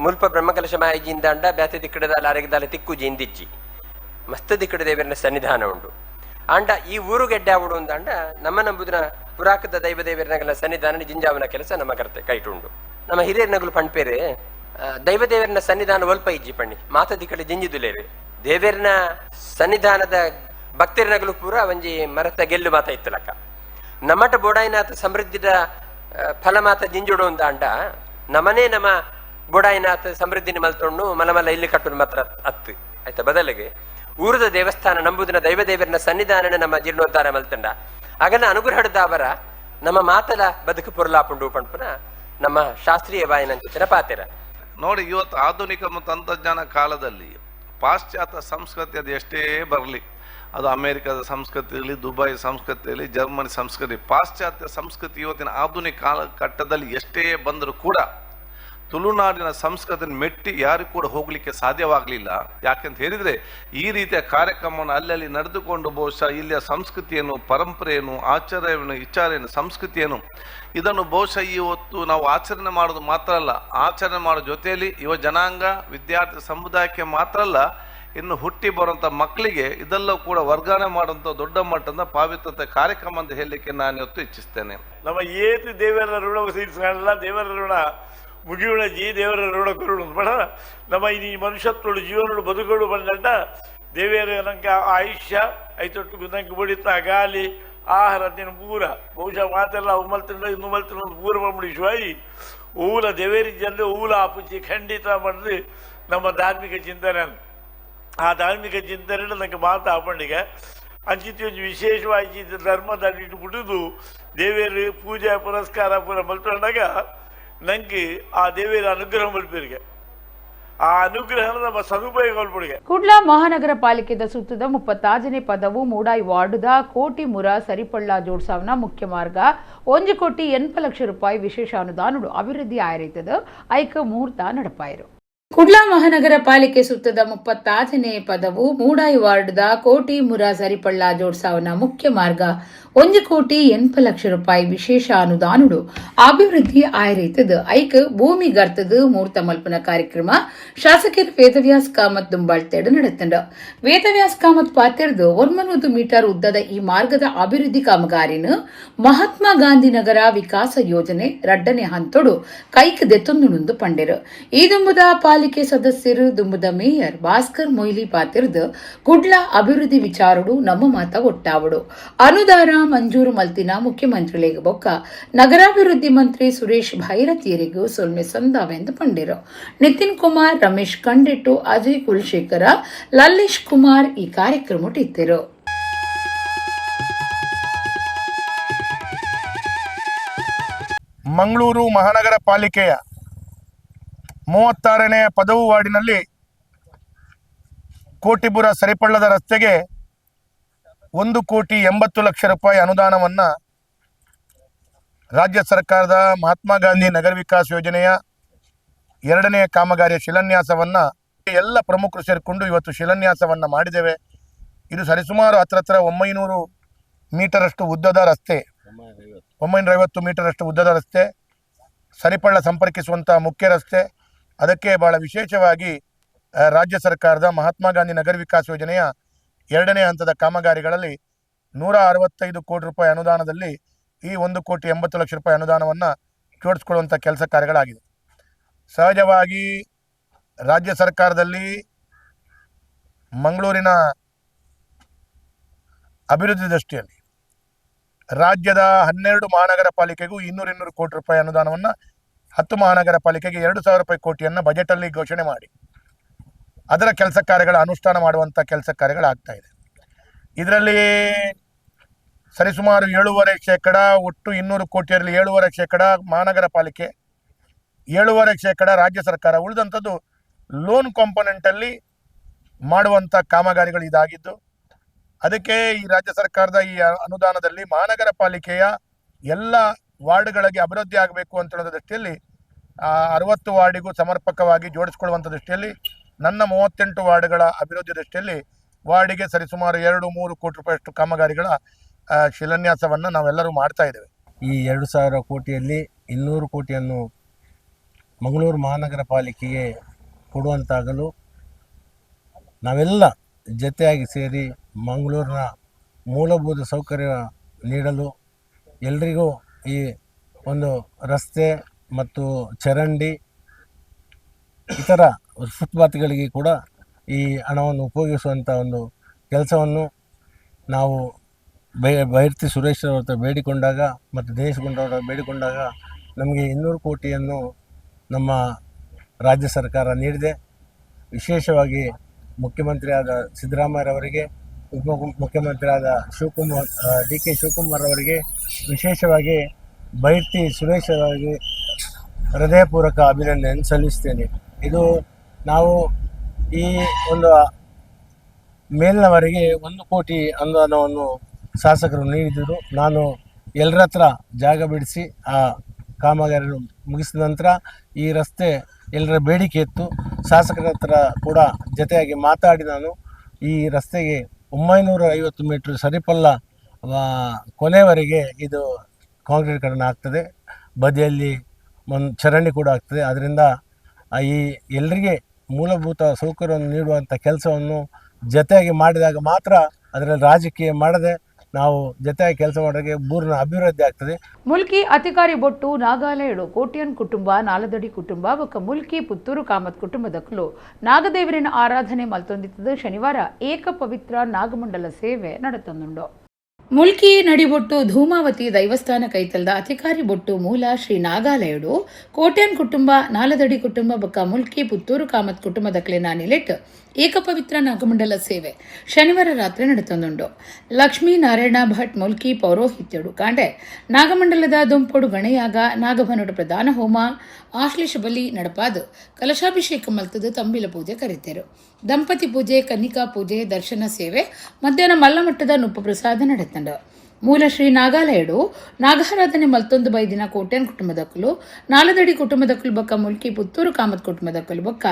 ಮುಲ್ಪ ಬ್ರಹ್ಮಕಲಶ ಮಾಯಿಜಿಂದಾಂಡ ಬ್ಯಾತೆ ದಿಕ್ಕಡದಾಲ ಅರೆಗದಾಲ ತಿಕ್ಕು ಜಿಂದಿಜ್ಜಿ ಮಸ್ತ್ ದಿಕ್ಕಡ ದೇವರನ ಸನ್ನಿಧಾನ ಉಂಡು. ಆಂಡ ಈ ಊರು ಗೆಡ್ಡೆ ಆವಡು ಅಂದಾಂಡ ನಮ್ಮ ನಂಬುದಿನ ಪುರಾಕದ ದೈವ ದೇವರನಗಲ ಸನ್ನಿಧಾನ ಜಿಂಜಾವನ ಕೆಲಸ ನಮ್ಮ ಕರ್ತೆ ಕೈಟುಂಡು. ನಮ್ಮ ಹಿರಿಯರ ನಗಲು ಪಣ್ಪೇರೆ ದೈವ ದೇವರನ ಸನ್ನಿಧಾನ ಒಲ್ಪ ಇಜ್ಜಿ ಪಣ್ಣಿ ಮಾತ ದಿಕ್ಕಡೆ ಜಿಂಜಿದುಲೇರು ದೇವರನ ಸನ್ನಿಧಾನದ ಭಕ್ತರನಗಲು ಪೂರ ಒಂಜಿ ಮರತ ಗೆಲ್ಲು ಮಾತ ಇತ್ತಲಕ್ಕ. ನಮ್ಮಟ ಬೋಡಾಯಿನಾಥ ಸಮೃದ್ಧಿದ ಫಲ ಮಾತ ಜಿಂಜುಡು ಅಂದಾಂಡ ನಮನೇ ನಮ್ಮ ಬೋಡಾಯಿನಾಥ ಸಮೃದ್ಧಿನ ಮಲ್ತೊಣ್ಣು ಮಲಮಲ ಇಲ್ಲಿ ಕಟ್ಟುದು ಮಾತ್ರ ಅತ್ತು ಆಯ್ತಾ. ಬದಲಿಗೆ ಊರದ ದೇವಸ್ಥಾನ ನಂಬುದಿನ ದೈವ ದೇವರನ ಸನ್ನಿಧಾನನ ನಮ್ಮ ಜೀರ್ಣೋದ್ಧಾರ ಮಲ್ತಂಡ ಆಗನ ಅನುಗ್ರಹದ ನಮ್ಮ ಮಾತಲ ಬದುಕು ಪೊರ್ಲಾಪುಂಡು ಪಂಪುನ ನಮ್ಮ ಶಾಸ್ತ್ರೀಯ ವಾಯನಂಚಿನ ಪಾತೆರ. ನೋಡಿ, ಇವತ್ತು ಆಧುನಿಕ ಮತ್ತು ತಂತ್ರಜ್ಞಾನ ಕಾಲದಲ್ಲಿ ಪಾಶ್ಚಾತ್ಯ ಸಂಸ್ಕೃತಿ ಅದು ಎಷ್ಟೇ ಬರಲಿ, ಅದು ಅಮೇರಿಕಾದ ಸಂಸ್ಕೃತಿ ಇರಲಿ, ದುಬೈ ಸಂಸ್ಕೃತಿ ಇರಲಿ, ಜರ್ಮನಿ ಸಂಸ್ಕೃತಿ, ಪಾಶ್ಚಾತ್ಯ ಸಂಸ್ಕೃತಿ ಇವತ್ತಿನ ಆಧುನಿಕ ಕಾಲಘಟ್ಟದಲ್ಲಿ ಎಷ್ಟೇ ಬಂದರೂ ಕೂಡ ತುಳುನಾಡಿನ ಸಂಸ್ಕೃತಿಯನ್ನು ಮೆಟ್ಟಿ ಯಾರು ಕೂಡ ಹೋಗಲಿಕ್ಕೆ ಸಾಧ್ಯವಾಗಲಿಲ್ಲ. ಯಾಕೆಂತ ಹೇಳಿದರೆ ಈ ರೀತಿಯ ಕಾರ್ಯಕ್ರಮವನ್ನು ಅಲ್ಲಲ್ಲಿ ನಡೆದುಕೊಂಡು ಬಹುಶಃ ಇಲ್ಲಿಯ ಸಂಸ್ಕೃತಿಯನ್ನು, ಪರಂಪರೆಯನ್ನು, ಆಚಾರವನ್ನು, ವಿಚಾರೆಯನ್ನು, ಸಂಸ್ಕೃತಿಯನ್ನು ಇದನ್ನು ಬಹುಶಃ ಇವತ್ತು ನಾವು ಆಚರಣೆ ಮಾಡೋದು ಮಾತ್ರ ಅಲ್ಲ, ಆಚರಣೆ ಮಾಡೋ ಜೊತೆಯಲ್ಲಿ ಯುವ ಜನಾಂಗ, ವಿದ್ಯಾರ್ಥಿ ಸಮುದಾಯಕ್ಕೆ ಮಾತ್ರ ಅಲ್ಲ, ಇನ್ನು ಹುಟ್ಟಿ ಬರುವಂಥ ಮಕ್ಕಳಿಗೆ ಇದೆಲ್ಲ ಕೂಡ ವರ್ಗಾವಣೆ ಮಾಡುವಂಥ ದೊಡ್ಡ ಮಟ್ಟದ ಪಾವಿತ್ರ್ಯತೆ ಕಾರ್ಯಕ್ರಮ ಅಂತ ಹೇಳಲಿಕ್ಕೆ ನಾನು ಇವತ್ತು ಇಚ್ಛಿಸ್ತೇನೆ. ನಮ್ಮ ಏತು ದೇವರ ಋಣ ತೀರಿಸಲ್ಲ, ದೇವರ ಋಣ ಮುಗಿಯುಣ ಜೀ ದೇವರ ಋಣ ಕೊರುಳು ಬಡ ನಮ್ಮ ಈ ಮನುಷ್ಯತ್ವಳು ಜೀವನಗಳು ಬದುಕುಗಳು ಬಂದಂಡ ದೇವರ ನಂಗೆ ಆಯುಷ್ಯ ಐತೊಟ್ಟು ನಂಗೆ ಬಡಿತ ಗಾಲಿ ಆಹಾರ ದಿನ ಪೂರ ಬಹುಶಃ ಮಾತೆಲ್ಲ ಅವು ಮಲ್ತಿಂಡ ಇನ್ನು ಮಲ್ತಿನ ಪೂರ ಬಂಬಿಡಿಸುವಾಯಿ ಊಲ ದೇವೇರಿ ಜಲ್ಲೆ ಊಲ ಆಪುಜಿ ಖಂಡಿತ ಬಂದು ನಮ್ಮ ಧಾರ್ಮಿಕ ಚಿಂತನೆ. ಆ ಧಾರ್ಮಿಕ ಚಿಂತನೆ ನಂಗೆ ಮಾತು ಆಪಂಡಿಗೆ ಅಂಚಿತಿ ಒಂಜಿ ವಿಶೇಷವಾಗಿ ಧರ್ಮದ ಬಿಡುದು ದೇವೇರು ಪೂಜೆ ಪುರಸ್ಕಾರ ಪೂರ ಮಲ್ತೊಂಡಾಗ ನಂಗೆ ಆ ದೇವೇರ ಅನುಗ್ರಹ ಮಲ್ಪಿರಿಗೆ ಆ ಅನುಗ್ರಹ ನಮ್ಮ ಸದುಪಯೋಗ ಮಲ್ಪುಡಿಗೆ. ಕುಡ್ಲ ಮಹಾನಗರ ಪಾಲಿಕೆದ ಸುತ್ತದ 36ನೇ ಪದವು ಮೂಡಾಯಿ ವಾರ್ಡುದ ಕೋಟಿ ಮುರ ಸರಿಪಳ್ಳ ಜೋಡ್ಸಾವ್ನ ಮುಖ್ಯ ಮಾರ್ಗ 1 ಕೋಟಿ 80 ಲಕ್ಷ ರೂಪಾಯಿ ವಿಶೇಷ ಅನುದಾನಡು ಅಭಿವೃದ್ಧಿ ಆಯರಿತದ ಐಕ ಮುಹೂರ್ತ ನಡಪಾಯರು. ಕುಡ್ಲ ಮಹಾನಗರ ಪಾಲಿಕೆ ಸುತ್ತದ 36ನೇ ಪದವು ಮೂಡಾಯಿ ವಾರ್ಡ್ದ ಕೋಟಿ ಮುರ ಸರಿಪಳ್ಳ ಜೋಡ್ಸಾವ್ನ ಮುಖ್ಯ ಮಾರ್ಗ 1 ಕೋಟಿ 80 ಲಕ್ಷ ರೂಪಾಯಿ ವಿಶೇಷ ಅನುದಾನಡು ಅಭಿವೃದ್ಧಿ ಆಯರಿತದ ಐಕ್ ಭೂಮಿ ಗರ್ತದ ಮೂರ್ತ ಮಲ್ಪನ ಕಾರ್ಯಕ್ರಮ ಶಾಸಕರು ವೇದವ್ಯಾಸ್ ಕಾಮತ್ ದುಂಬಾಳ್ತೇಡು ನಡೆತಂಡ. ವೇದವ್ಯಾಸ್ ಕಾಮತ್ ಪಾತೆರ್ದು 900 ಮೀಟರ್ ಉದ್ದದ ಈ ಮಾರ್ಗದ ಅಭಿವೃದ್ಧಿ ಕಾಮಗಾರಿನ ಮಹಾತ್ಮ ಗಾಂಧಿ ನಗರ ವಿಕಾಸ ಯೋಜನೆ 2ನೇ ಹಂತೋಡು ಕೈಕ್ ದೆತ್ತೊಂದು ಪಂಡೆರು. ಈ ದುಂಬುದ ಪಾಲಿಕೆ ಸದಸ್ಯರು ದುಂಬುದ ಮೇಯರ್ ಭಾಸ್ಕರ್ ಮೊಯ್ಲಿ ಪಾತೆರ್ದು ಕುಡ್ಲ ಅಭಿವೃದ್ಧಿ ವಿಚಾರಡು ನಮ್ಮ ಮಾತ ಒಟ್ಟಾವಡು ಅನುದಾನ ಮಂಜೂರು ಮಲ್ತಿನ ಮುಖ್ಯಮಂತ್ರಿಗಳಿಗೆ ಬೊಕ್ಕ ನಗರಾಭಿವೃದ್ಧಿ ಮಂತ್ರಿ ಸುರೇಶ್ ಭೈರತಿಯರಿಗೂ ಸೊಲ್ಮೆ ಸಂದಾವೆಂದು ಪಂಡಿರು. ನಿತಿನ್ ಕುಮಾರ್, ರಮೇಶ್ ಕಂಡಿಟ್ಟು, ಅಜಯ್ ಕುಲಶೇಖರ, ಲಲ್ಲೇಶ್ ಕುಮಾರ್ ಈ ಕಾರ್ಯಕ್ರಮ ಇತ್ತಿರು. ಮಂಗಳೂರು ಮಹಾನಗರ ಪಾಲಿಕೆಯ 36ನೇ ಪದವು ವಾರ್ಡಿನಲ್ಲಿ ಕೋಟಿಪುರ ಸರಿಪಳ್ಳದ ರಸ್ತೆಗೆ 1 ಕೋಟಿ 80 ಲಕ್ಷ ರೂಪಾಯಿ ಅನುದಾನವನ್ನು ರಾಜ್ಯ ಸರ್ಕಾರದ ಮಹಾತ್ಮ ಗಾಂಧಿ ನಗರ ವಿಕಾಸ್ ಯೋಜನೆಯ 2ನೇ ಕಾಮಗಾರಿಯ ಶಿಲಾನ್ಯಾಸವನ್ನು ಎಲ್ಲ ಪ್ರಮುಖರು ಸೇರಿಕೊಂಡು ಇವತ್ತು ಶಿಲಾನ್ಯಾಸವನ್ನು ಮಾಡಿದ್ದೇವೆ. ಇದು ಸರಿಸುಮಾರು ಹತ್ರ 900 ಮೀಟರಷ್ಟು ಉದ್ದದ ರಸ್ತೆ, 950 ಮೀಟರಷ್ಟು ಉದ್ದದ ರಸ್ತೆ, ಸರಿಪಳ್ಳ ಸಂಪರ್ಕಿಸುವಂಥ ಮುಖ್ಯ ರಸ್ತೆ. ಅದಕ್ಕೆ ಭಾಳ ವಿಶೇಷವಾಗಿ ರಾಜ್ಯ ಸರ್ಕಾರದ ಮಹಾತ್ಮ ಗಾಂಧಿ ನಗರ ವಿಕಾಸ್ ಯೋಜನೆಯ 2ನೇ ಹಂತದ ಕಾಮಗಾರಿಗಳಲ್ಲಿ 165 ಕೋಟಿ ರೂಪಾಯಿ ಅನುದಾನದಲ್ಲಿ ಈ 1 ಕೋಟಿ 80 ಲಕ್ಷ ರೂಪಾಯಿ ಅನುದಾನವನ್ನು ಜೋಡಿಸ್ಕೊಳ್ಳುವಂಥ ಕೆಲಸ ಕಾರ್ಯಗಳಾಗಿದೆ. ಸಹಜವಾಗಿ ರಾಜ್ಯ ಸರ್ಕಾರದಲ್ಲಿ ಮಂಗಳೂರಿನ ಅಭಿವೃದ್ಧಿ ದೃಷ್ಟಿಯಲ್ಲಿ ರಾಜ್ಯದ 12 ಮಹಾನಗರ ಪಾಲಿಕೆಗೂ 200 ಕೋಟಿ ರೂಪಾಯಿ ಅನುದಾನವನ್ನು, 10 ಮಹಾನಗರ ಪಾಲಿಕೆಗೆ 2,000 ರೂಪಾಯಿ ಕೋಟಿಯನ್ನು ಬಜೆಟಲ್ಲಿ ಘೋಷಣೆ ಮಾಡಿ ಅದರ ಕೆಲಸ ಕಾರ್ಯಗಳ ಅನುಷ್ಠಾನ ಮಾಡುವಂಥ ಕೆಲಸ ಕಾರ್ಯಗಳಾಗ್ತಾ ಇದೆ. ಇದರಲ್ಲಿ ಸರಿಸುಮಾರು 7.5% ಒಟ್ಟು 200 ಕೋಟಿಯಲ್ಲಿ 7.5% ಮಹಾನಗರ ಪಾಲಿಕೆ, 7.5% ರಾಜ್ಯ ಸರ್ಕಾರ, ಉಳಿದಂಥದ್ದು ಲೋನ್ ಕಾಂಪೊನೆಂಟಲ್ಲಿ ಮಾಡುವಂಥ ಕಾಮಗಾರಿಗಳು ಇದಾಗಿದ್ದು, ಅದಕ್ಕೆ ಈ ರಾಜ್ಯ ಸರ್ಕಾರದ ಈ ಅನುದಾನದಲ್ಲಿ ಮಹಾನಗರ ಪಾಲಿಕೆಯ ಎಲ್ಲ ವಾರ್ಡ್ಗಳಿಗೆ ಅಭಿವೃದ್ಧಿ ಆಗಬೇಕು ಅಂತ ಹೇಳೋದ್ರ ದೃಷ್ಟಿಯಲ್ಲಿ 60 ವಾರ್ಡಿಗೂ ಸಮರ್ಪಕವಾಗಿ ಜೋಡಿಸ್ಕೊಳ್ಳುವಂಥ ದೃಷ್ಟಿಯಲ್ಲಿ ನನ್ನ 38 ವಾರ್ಡ್ಗಳ ಅಭಿವೃದ್ಧಿ ದೃಷ್ಟಿಯಲ್ಲಿ ವಾರ್ಡಿಗೆ ಸರಿಸುಮಾರು 2-3 ಕೋಟಿ ರೂಪಾಯಿಯಷ್ಟು ಕಾಮಗಾರಿಗಳ ಶಿಲಾನ್ಯಾಸವನ್ನು ನಾವೆಲ್ಲರೂ ಮಾಡ್ತಾ ಇದ್ದೇವೆ. ಈ 2,000 ಕೋಟಿಯಲ್ಲಿ 200 ಕೋಟಿಯನ್ನು ಮಂಗಳೂರು ಮಹಾನಗರ ಪಾಲಿಕೆಗೆ ಕೊಡುವಂತಾಗಲು ನಾವೆಲ್ಲ ಜೊತೆಯಾಗಿ ಸೇರಿ ಮಂಗಳೂರಿನ ಮೂಲಭೂತ ಸೌಕರ್ಯ ನೀಡಲು ಎಲ್ರಿಗೂ ಈ ಒಂದು ರಸ್ತೆ ಮತ್ತು ಚರಂಡಿ ಇತರ ಫುಟ್ಪಾತ್ಗಳಿಗೆ ಕೂಡ ಈ ಹಣವನ್ನು ಉಪಯೋಗಿಸುವಂಥ ಒಂದು ಕೆಲಸವನ್ನು ನಾವು ಬೈರ್ತಿ ಸುರೇಶ್ ಅವರ ಹತ್ರ ಬೇಡಿಕೊಂಡಾಗ ಮತ್ತು ದಿನೇಶ್ ಗುಂಡೂರಾವ್ ಬೇಡಿಕೊಂಡಾಗ ನಮಗೆ 200 ಕೋಟಿಯನ್ನು ನಮ್ಮ ರಾಜ್ಯ ಸರ್ಕಾರ ನೀಡಿದೆ. ವಿಶೇಷವಾಗಿ ಮುಖ್ಯಮಂತ್ರಿಯಾದ ಸಿದ್ದರಾಮಯ್ಯರವರಿಗೆ, ಉಪ ಮುಖ್ಯಮಂತ್ರಿಯಾದ ಶಿವಕುಮಾರ್ ಡಿ.ಕೆ. ಶಿವಕುಮಾರ್ ಅವರಿಗೆ, ವಿಶೇಷವಾಗಿ ಬೈರ್ತಿ ಸುರೇಶ್ ಅವರಿಗೆ ಹೃದಯಪೂರ್ವಕ ಅಭಿನಂದನೆ ಸಲ್ಲಿಸ್ತೇನೆ. ಇದು ನಾವು ಈ ಒಂದು ಮೇಲಿನವರೆಗೆ 1 ಕೋಟಿ ಅನುದಾನವನ್ನು ಶಾಸಕರು ನೀಡಿದರು. ನಾನು ಎಲ್ಲರ ಹತ್ರ ಜಾಗ ಬಿಡಿಸಿ ಆ ಕಾಮಗಾರಿ ಮುಗಿಸಿದ ನಂತರ ಈ ರಸ್ತೆ ಎಲ್ಲರ ಬೇಡಿಕೆ ಇತ್ತು. ಶಾಸಕರ ಹತ್ರ ಕೂಡ ಜೊತೆಯಾಗಿ ಮಾತಾಡಿ ನಾನು ಈ ರಸ್ತೆಗೆ 950 ಮೀಟ್ರ್ ಸರಿಪಲ್ಲ ಕೊನೆಯವರೆಗೆ ಇದು ಕಾಂಕ್ರೀಟೀಕರಣ ಆಗ್ತದೆ, ಬದಿಯಲ್ಲಿ ಒಂದು ಚರಂಡಿ ಕೂಡ ಆಗ್ತದೆ. ಆದ್ದರಿಂದ ಈ ಎಲ್ಲರಿಗೆ ಮೂಲಭೂತ ಸೌಕರ್ಯವನ್ನು ನೀಡುವಂಥ ಕೆಲಸವನ್ನು ಜೊತೆಯಾಗಿ ಮಾಡಿದಾಗ ಮಾತ್ರ ಅದರಲ್ಲಿ ರಾಜಕೀಯ ಮಾಡದೆ ನಾವು ಜೊತೆಯಾಗಿ ಕೆಲಸ ಮಾಡೋಕ್ಕೆ ಊರಿನ ಅಭಿವೃದ್ಧಿ ಆಗ್ತದೆ. ಮುಲ್ಕಿ ಅಧಿಕಾರಿ ಬೊಟ್ಟು ನಾಗಾಲಯಡು ಕೋಟ್ಯನ್ ಕುಟುಂಬ, ನಾಲದಡಿ ಕುಟುಂಬ ಬೊಕ್ಕ ಮುಲ್ಕಿ ಪುತ್ತೂರು ಕಾಮತ್ ಕುಟುಂಬದಕ್ಕಲು ನಾಗದೇವರಿನ ಆರಾಧನೆ ಮಲ್ತೊಂದಿತ್ತದು. ಶನಿವಾರ ಏಕ ಪವಿತ್ರ ನಾಗಮಂಡಲ ಸೇವೆ ನಡೆತಂದುಂಡು. ಮುಲ್ಕಿ ನಡಿಬೊಟ್ಟು ಧೂಮಾವತಿ ದೈವಸ್ಥಾನ ಕೈತಲ್ದ ಅಧಿಕಾರಿ ಬೊಟ್ಟು ಮೂಲ ಶ್ರೀ ನಾಗಾಲಯಡು ಕೋಟ್ಯನ್ ಕುಟುಂಬ, ನಾಲದಡಿ ಕುಟುಂಬ ಬೊಕ್ಕ ಮುಲ್ಕಿ ಪುತ್ತೂರು ಕಾಮತ್ ಕುಟುಂಬದಕ್ಲೆನ ನಿಲೆಟ್ ಏಕಪವಿತ್ರ ನಾಗಮಂಡಲ ಸೇವೆ ಶನಿವಾರ ರಾತ್ರಿ ನಡೆತೊಂದುಂಡು. ಲಕ್ಷ್ಮೀನಾರಾಯಣ ಭಟ್ ಮುಲ್ಕಿ ಪೌರೋಹಿತ್ಯಡು ಕಾಂಡೆ ನಾಗಮಂಡಲದ ದುಂಪೊಡು ಗಣಯಾಗ ನಾಗಭನುಡ ಪ್ರಧಾನ ಹೋಮ ಆಶ್ಲೇಷ ಬಲಿ ನಡಪಾದು ಕಲಶಾಭಿಷೇಕ ಮಲ್ತದು ತಂಬಿಲ ಪೂಜೆ ಕರೆತರು. ದಂಪತಿ ಪೂಜೆ, ಕನ್ನಿಕಾ ಪೂಜೆ, ದರ್ಶನ ಸೇವೆ, ಮಧ್ಯಾಹ್ನ ಮಲ್ಲಮಟ್ಟದ ನುಪ್ಪು ಪ್ರಸಾದ ನಡೆತಂಡು. ಮೂಲ ಶ್ರೀ ನಾಗಾಲಯಡು ನಾಗಾರಾಧನೆ ಮಲ್ತೊಂದು ಬೈದಿನ ಕೋಟ್ಯಾನ್ ಕುಟುಂಬದಕ್ಕಲು, ನಾಲದಡಿ ಕುಟುಂಬದಕ್ಕಲು ಬೊಕ್ಕ ಮುಲ್ಕಿ ಪುತ್ತೂರು ಕಾಮತ್ ಕುಟುಂಬದಕ್ಕಲು ಬೊಕ್ಕ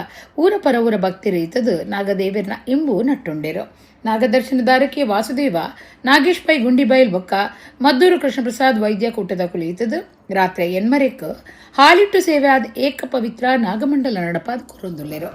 ಊರ ಪರವೂರ ಭಕ್ತಿ ರೈತದು ನಾಗದೇವರ್ನ ಇಂಬು ನಟ್ಟುಂಡೇರು. ನಾಗದರ್ಶನದಾರಕ್ಕೆ ವಾಸುದೇವ ನಾಗೇಶ್ ಪೈ ಗುಂಡಿಬೈಲ್ ಬೊಕ್ಕ ಮದ್ದೂರು ಕೃಷ್ಣಪ್ರಸಾದ್ ವೈದ್ಯ ಕೂಟದ ಕುಳಿತದು ರಾತ್ರಿ ಎನ್ಮರೆಕ್ ಹಾಲಿಟ್ಟು ಸೇವೆ ಆದ ಏಕ ಪವಿತ್ರ ನಾಗಮಂಡಲ ನಡಪಾದ ಕುರುಂದುಲ್ಲೆರು.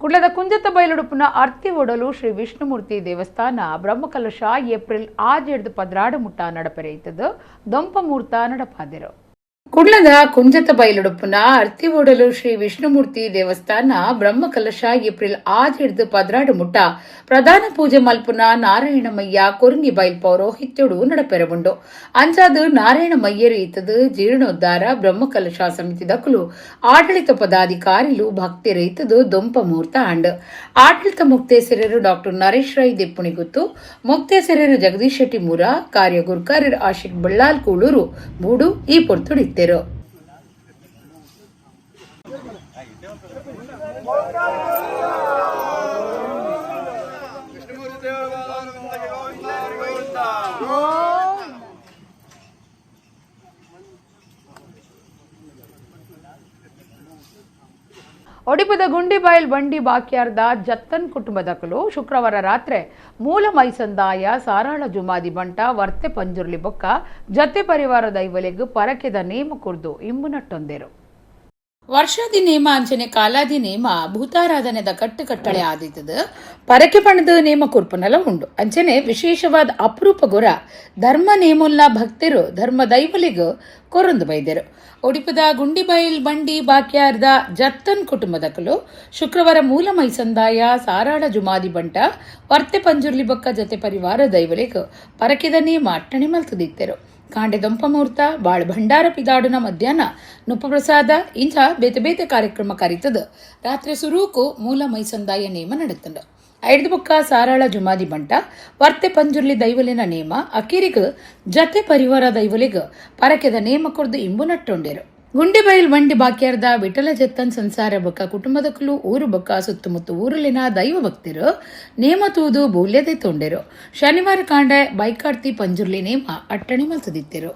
ಕುಡ್ಲದ ಕುಂಜತ್ತ ಬಯಲುಡುಪುನ ಅರ್ತಿ ಒಡಲು ಶ್ರೀ ವಿಷ್ಣುಮೂರ್ತಿ ದೇವಸ್ಥಾನ ಬ್ರಹ್ಮಕಲಶ ಏಪ್ರಿಲ್ 6 12 ಮುಟ್ಟ ನಡಪೆರೆಯಿತದು ದೊಂಪ ಮೂರ್ತ ನಡಪಾದಿರು. ಕುಡ್ಲದ ಕುಂಜತ್ತ ಬಯಲುಡುಪುನ ಅರ್ತಿ ಒಡಲು ಶ್ರೀ ವಿಷ್ಣುಮೂರ್ತಿ ದೇವಸ್ಥಾನ ಬ್ರಹ್ಮಕಲಶ ಏಪ್ರಿಲ್ 6 12 ಮುಟ್ಟ ಪ್ರಧಾನ ಪೂಜೆ ಮಲ್ಪುನ ನಾರಾಯಣಮಯ್ಯ ಕೊರಂಗಿ ಬೈಲ್ ಪೌರೋಹಿತ್ಯಡು ನಡಪೆರವುಂಡು. ಅಂಚಾದು ನಾರಾಯಣಮಯ್ಯರು ಇತ್ತದು ಜೀರ್ಣೋದ್ಧಾರ ಬ್ರಹ್ಮಕಲಶ ಸಮಿತಿ ದಕ್ಕಲು ಆಡಳಿತ ಪದಾಧಿಕಾರಿಲು ಭಕ್ತಿರೈತದು ದೊಂಪ ಮುಹೂರ್ತ ಆಂಡ್. ಆಡಳಿತ ಮುಕ್ತೇಸರರು ಡಾಕ್ಟರ್ ನರೇಶ್ ರೈ ದೆಪ್ಪುಣಿಗುತ್ತು, ಮುಕ್ತೇಸರರು ಜಗದೀಶ್ ಶೆಟ್ಟಿ ಮೂರ, ಕಾರ್ಯ ಗುರ್ಕಾರರು ಆಶಿಕ್ ಬಳ್ಳಾಲ್ ಕೂಳೂರು ಬೂಡು ಈ ಪೊರ್ತುಡಿತ್ತೆರು. ಒಡಿಪದ ಗುಂಡಿಬೈಲ್ ಬಂಡಿ ಬಾಕ್ಯಾರ್ದ ಜತ್ತನ್ ಕುಟುಂಬದಕಲು ಶುಕ್ರವಾರ ರಾತ್ರಿ ಮೂಲ ಮೈಸಂದಾಯ ಸಾರಾಳ ಜುಮಾದಿ ಬಂಟ ವರ್ತೆ ಪಂಜುರ್ಲಿ ಬೊಕ್ಕ ಜತೆ ಪರಿವಾರ ದೈವಲೆಗ್ ಪರಕೆದ ನೇಮ ಕುರ್ದು ಇಂಬು ನಟ್ಟೊಂದೆರು. ವರ್ಷಾದಿ ನೇಮ ಅಂಚನೆ ಕಾಲಾದಿ ನೇಮ ಭೂತಾರಾಧನೆದ ಕಟ್ಟುಕಟ್ಟಳೆ ಆದಿತದ ಪರಕೆ ಪಣದ ನೇಮ ಕುರ್ಪನೆಲ್ಲ ಉಂಡು. ಅಂಚನೆ ವಿಶೇಷವಾದ ಅಪರೂಪ ಗೊರ ಧರ್ಮ ನೇಮುಲ್ಲ ಭಕ್ತರು ಧರ್ಮ ದೈವಲಿಗ ಕೊರೊಂದು ಬೈದರು. ಒಡಿಪದ ಗುಂಡಿಬೈಲ್ ಬಂಡಿ ಬಾಕ್ಯಾರ್ದ ಜತ್ತನ್ ಕುಟುಂಬದಕಲು ಶುಕ್ರವಾರ ಮೂಲ ಮೈಸಂದಾಯ ಸಾರಾಳ ಜುಮಾದಿ ಬಂಟ ವರ್ತೆ ಪಂಜುರ್ಲಿ ಬೊಕ್ಕ ಜತೆ ಪರಿವಾರ ದೈವಲಿಗ ಪರಕೆದ ನೇಮ ಅಟ್ಟಣೆ ಮಲ್ತದಿತ್ತೆರು. ಕಾಂಡೆ ದೊಂಪ ಮುಹೂರ್ತ ಬಾಳ್ ಭಂಡಾರ ಪಿದಾಡುನ ಮಧ್ಯಾಹ್ನ ನುಪ್ಪಪ್ರಸಾದ ಇಂಥ ಬೇತೆ ಬೇತೆ ಕಾರ್ಯಕ್ರಮ ಕರೀತದ ರಾತ್ರಿ ಸುರೂಕು ಮೂಲ ಮೈಸಂದಾಯ ನೇಮ ನಡೆತಂಡು. ಐದು ಬೊಕ್ಕ ಸಾರಾಳ ಜುಮಾದಿ ಬಂಟ ವರ್ತೆ ಪಂಜುರ್ಲಿ ದೈವಲಿನ ನೇಮ ಅಕೀರಿಗ ಜತೆ ಪರಿವಾರ ದೈವಲಿಗ ಪರಕೆದ ನೇಮ ಕೊರ್ದು ಇಂಬು ನಟ್ಟೊಂಡೇರು. ಗುಂಡಿಬೈಲ್ ಬಂಡಿ ಬಾಕ್ಯಾರ್ದ ವಿಠಲ ಜತ್ತನ್ ಸಂಸಾರ ಬೊಕ್ಕ ಕುಟುಂಬದಕ್ಕಲು ಊರು ಬೊಕ್ಕ ಸುತ್ತಮುತ್ತ ಊರಲಿನ ದೈವ ಭಕ್ತರು ನೇಮ ತೂದು ಬೂಲ್ಯದೆ ತೊಂಡೆರು. ಶನಿವಾರ ಕಾಂಡೆ ಬೈಕಾಡ್ತಿ ಪಂಜುರ್ಲಿ ನೇಮ ಅಟ್ಟಣೆ ಮಲ್ತದಿತ್ತೆರು.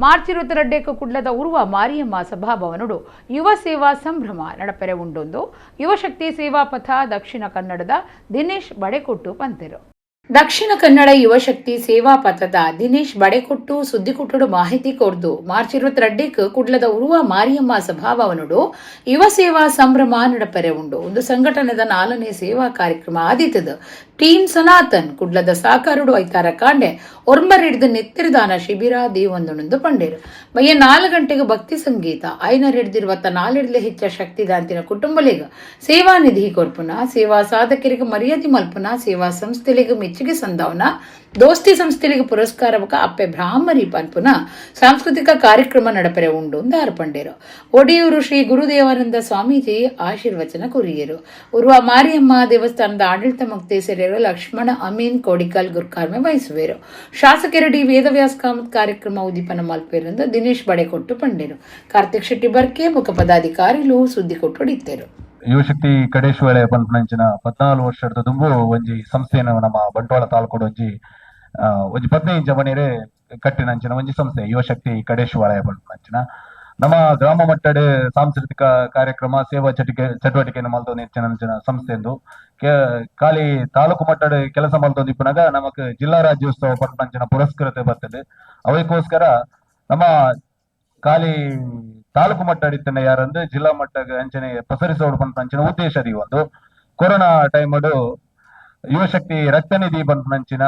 ಮಾರ್ಚ್ 22 ಕುಡ್ಲದ ಉರ್ವ ಮಾರಿಯಮ್ಮ ಸಭಾಭವನಡು ಯುವ ಸೇವಾ ಸಂಭ್ರಮ ನಡಪೆರೆ ಉಂಡೊಂದು ಯುವಶಕ್ತಿ ಸೇವಾ ಪಥ ದಕ್ಷಿಣ ಕನ್ನಡದ ದಿನೇಶ್ ಬಡೆಕೊಟ್ಟು ಪಂತೆರು. ದಕ್ಷಿಣ ಕನ್ನಡ ಯುವಶಕ್ತಿ ಸೇವಾ ಪಥದ ದಿನೇಶ್ ಬಡೆಕೊಟ್ಟು ಸುದ್ದಿಕುಟ್ಟುಡು ಮಾಹಿತಿ ಕೊರ್ದು ಮಾರ್ಚ್ 22 ಕುಡ್ಲದ ಉರುವ ಮಾರಿಯಮ್ಮ ಸಭಾಭವನಡು ಯುವ ಸೇವಾ ಸಂಭ್ರಮ ನಡಪೆರೆ ಉಂಡು. ಒಂದು ಸಂಘಟನೆದ 4ನೇ ಸೇವಾ ಕಾರ್ಯಕ್ರಮ ಆದಿತದ ಟೀಮ್ ಸನಾತನ್ ಕುಡ್ಲದ ಸಾಕಾರುಡು ಐತಾರ ಕಾಂಡೆ ಒರ್ಂಬರೆಡ್ದು ನೆತ್ತಿರದಾನ ಶಿಬಿರ ದೇವೊಂದನೊಂದು ಪಂಡೇರು. ಮಯ್ಯ 4 ಗಂಟೆಗೆ ಭಕ್ತಿ ಸಂಗೀತ 524 ಹೆಚ್ಚ ಶಕ್ತಿದಾಂತಿನ ಕುಟುಂಬಲಿಗ ಸೇವಾ ನಿಧಿ ಕೊರ್ಪುನ, ಸೇವಾ ಸಾಧಕರಿಗೆ ಮರ್ಯಾದೆ ಮಲ್ಪುನ, ಸೇವಾ ಸಂಸ್ಥೆಲಿಗೆ ಮೆಚ್ಚುಗೆ ಸಂದಾವನ, ದೋಸ್ತಿ ಸಂಸ್ಥೆಲಿಗೆ ಪುರಸ್ಕಾರ ಬೊಕ ಅಪ್ಪೆ ಬ್ರಾಹ್ಮರಿ ಪನ್ಪುನ ಸಾಂಸ್ಕೃತಿಕ ಕಾರ್ಯಕ್ರಮ ನಡಪೆರೆ ಉಂಡು ಅರ್ಪಂಡೇರು. ಒಡಿಯೂರು ಶ್ರೀ ಗುರುದೇವಾನಂದ ಸ್ವಾಮೀಜಿ ಆಶೀರ್ವಚನ ಕೊರಿಯರು. ಉರ್ವ ಮಾರಿಯಮ್ಮ ದೇವಸ್ಥಾನದ ಆಡಳಿತ ಮೊಕ್ತೇಸರಿಯರು ಲಕ್ಷ್ಮಣ ಅಮೀನ್ ಕೋಡಿಕಲ್ ಗುರ್ಕಾರ್ಮೆ ವಹಿಸುವೆರು. ಶಾಸಕರು ಡಿ ವೇದವ್ಯಾಸ ಕಾಮತ್ ಕಾರ್ಯಕ್ರಮ ಉದ್ದೀಪನ ಮಲ್ಪೇರೆಂದು ದಿನೇಶ್ ಬಡೆಕೊಟ್ಟು ಪಂಡೇರು. ಕಾರ್ತಿಕ್ ಶೆಟ್ಟಿ ಬರ್ಕೆ ಮುಖ ಪದಾಧಿಕಾರಿಗಳು ಸುದ್ದಿ ಕೊಟ್ಟುಡಿತ್ತೇರು. ಯುವಶಕ್ತಿ ಕಡೇಶ್ವಳೆ ಪನ್ಪುನಂಚಿನ 14 ವರ್ಷದ ದುಂಬು ಒಂಜಿ ಸಂಸ್ಥೆಯನ್ನು ನಮ್ಮ ಬಂಟ್ವಾಳ ತಾಲೂಕುಡು ಒಂಜಿ ಒಂಜಿ 15 ಜಮನೀರೆ ಕಟ್ಟಿನಂಚಿನ ಒಂಜಿ ಸಂಸ್ಥೆ ಯುವಶಕ್ತಿ ಕಡೇಶ್ವಾಲಯ ಪನ್ಪುನಂಚಿನ. ನಮ್ಮ ಗ್ರಾಮ ಮಟ್ಟದ ಸಾಂಸ್ಕೃತಿಕ ಕಾರ್ಯಕ್ರಮ ಸೇವಾ ಚಟುವಟಿಕೆಯನ್ನು ಮಲ್ತೊಂದು ಹೆಚ್ಚಿನ ಸಂಸ್ಥೆಂದು ಖಾಲಿ ತಾಲೂಕು ಮಟ್ಟದ ಕೆಲಸ ಮಲ್ತೊಂದು ಇಪ್ಪುನಾಗ ನಮಕ್ ಜಿಲ್ಲಾ ರಾಜ್ಯೋತ್ಸವ ಪನ್ಪುನಂಚಿನ ಪುರಸ್ಕೃತ ಬರ್ತದೆ. ಅವಕ್ಕೋಸ್ಕರ ನಮ್ಮ ಖಾಲಿ ತಾಲೂಕು ಮಟ್ಟ ಅಡಿತನ ಯಾರಂದ್ರೆ ಜಿಲ್ಲಾ ಮಟ್ಟ ಅಂಚನೆ ಪಸರಿಸೋಡು ಪನ್ಪುನಂಚಿನ ಉದ್ದೇಶ ಈ ಒಂದು ಕೊರೋನಾ ಟೈಮ್ ಯುವಶಕ್ತಿ ರಕ್ತನಿಧಿ ಪನ್ಪುನಂಚಿನ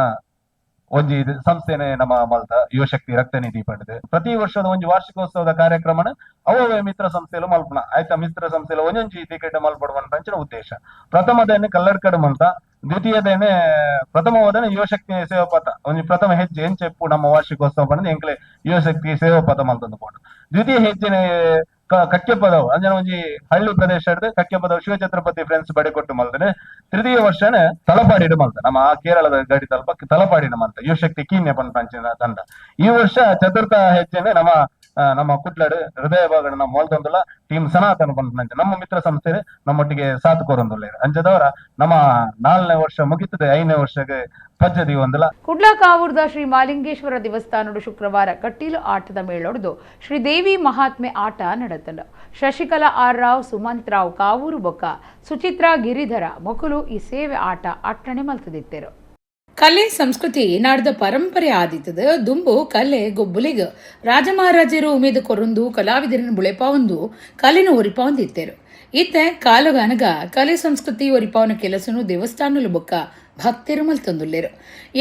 ಒಂಜಿ ಸಂಸ್ಥೆನೆ ನಮ್ಮ ಮಲ್ತ ಯುವಶಕ್ತಿ ರಕ್ತನಿಧಿ ಪಂಡದು. ಪ್ರತಿ ವರ್ಷದ ಒಂಜಿ ವಾರ್ಷಿಕೋತ್ಸವದ ಕಾರ್ಯಕ್ರಮನ ಅವೇ ಮಿತ್ರ ಸಂಸ್ಥೆಲು ಮಲ್ಪುನ ಆಯ್ತಾ ಮಿತ್ರ ಸಂಸ್ಥೆಲು ಒಂಜೊಂಜಿ ಟಿಕೆಟ್ ಮಲ್ಪಡು ಪನ್ಪಂಚಿನ ಉದ್ದೇಶ. ಪ್ರಥಮದೇನೆ ಕಲ್ಲಡ್ಕಡ್ ಮಲ್ತ, ದ್ವಿತೀಯದೇನೆ ಪ್ರಥಮವಾದನೆ ಯುವಶಕ್ತಿ ಸೇವಾ ಪಥ ಒಂಜಿ ಪ್ರಥಮ ಹೆಜ್ಜೆ ಎಂಚೆಪ್ಪು ನಮ್ಮ ವಾರ್ಷಿಕೋತ್ಸವ ಪಂಡದು ಎಂಕ್ಲೆ ಯುವಶಕ್ತಿ ಸೇವಾ ಪಥ ಮಲ್ತಂದು ಪೋಂಡು. ದ್ವಿತೀಯ ಹೆಜ್ಜೆನೆ ಕಕ್ಕೆ ಪದವು ಅಂಜನ ಒಂಜಿ ಹಳ್ಳಿ ಪ್ರದೇಶ ಕಕ್ಕೆ ಪದವು ಶಿವಛತ್ರಪತಿ ಫ್ರೆಂಡ್ಸ್ ಬಡೆ ಕೊಟ್ಟು ಮಲ್ತನೆ. ತೃತೀಯ ವರ್ಷನೇ ತಲಪಾಡಿಡು ಮಲ್ತ ನಮ್ಮ ಆ ಕೇರಳದ ಗಡಿ ತಲಪ ತಲಪಾಡಿನ ಮಲ್ತ ಯುವಶಕ್ತಿ ಕೀನ್ಯ ಪಂಚಿನ ತಂಡ. ಈ ವರ್ಷ ಚತುರ್ಥ ಹೆಜ್ಜೆನೆ ನಮ್ಮ ನಮ್ಮ ಕುಟ್ಲಾಡು ಹೃದಯ ಭಾಗಡ ನಮ್ಮ ಮಲ್ತೊಂದುಲ್ಲ ಟೀಮ್ ಸನಾತನ ಪಂಚ ನಮ್ಮ ಮಿತ್ರ ಸಂಸ್ಥೆ ನಮ್ಮೊಟ್ಟಿಗೆ ಸಾಥ್ ಕೋರೊಂದುಲ್ಲ. ಅಂಚದವರ ನಮ್ಮ 4ನೇ ವರ್ಷ ಮುಗಿತದೆ, 5ನೇ ವರ್ಷಕ್ಕೆ ಪಜ್ಜದಿ ಒಂದಲ್ಲ. ಕುಡ್ಲ ಕಾವೂರ್ದ ಶ್ರೀ ಮಾಲಿಂಗೇಶ್ವರ ದೇವಸ್ಥಾನಡು ಶುಕ್ರವಾರ ಕಟೀಲು ಆಟದ ಮೇಳೊಡೆದು ಶ್ರೀದೇವಿ ಮಹಾತ್ಮೆ ಆಟ ನಡೆತನು. ಶಶಿಕಲಾ ಆರ್ ರಾವ್, ಸುಮಂತ್ ರಾವ್ ಕಾವೂರು ಬೊಕ್ಕ ಸುಚಿತ್ರಾ ಗಿರಿಧರ ಮೊಕುಲು ಈ ಸೇವೆ ಆಟ ಅಟ್ಟಣೆ ಮಲ್ತದಿತ್ತರು. ಕಲೆ ಸಂಸ್ಕೃತಿ ನಾಡ್ದ ಪರಂಪರೆ ಆದಿತದ ದುಂಬು ಕಲೆ ಗೊಬ್ಬುಲಿಗ ರಾಜಮಹಾರಾಜರು ಉಮೇದು ಕೊರೊಂದು ಕಲಾವಿದರನ್ನು ಬುಳೆಪಾವೊಂದು ಕಲೆನ ಒರಿಪಾವೊಂದಿತ್ತೇರು. ಇತ್ತ ಕಾಲಗಾನಗ ಕಲೆ ಸಂಸ್ಕೃತಿ ಒರಿಪಾವನ ಕೆಲಸನು ದೇವಸ್ಥಾನಲು ಬೊಕ್ಕ ಭಕ್ತರು ಮಲ್ತೊಂದುಲ್ಲೇರು.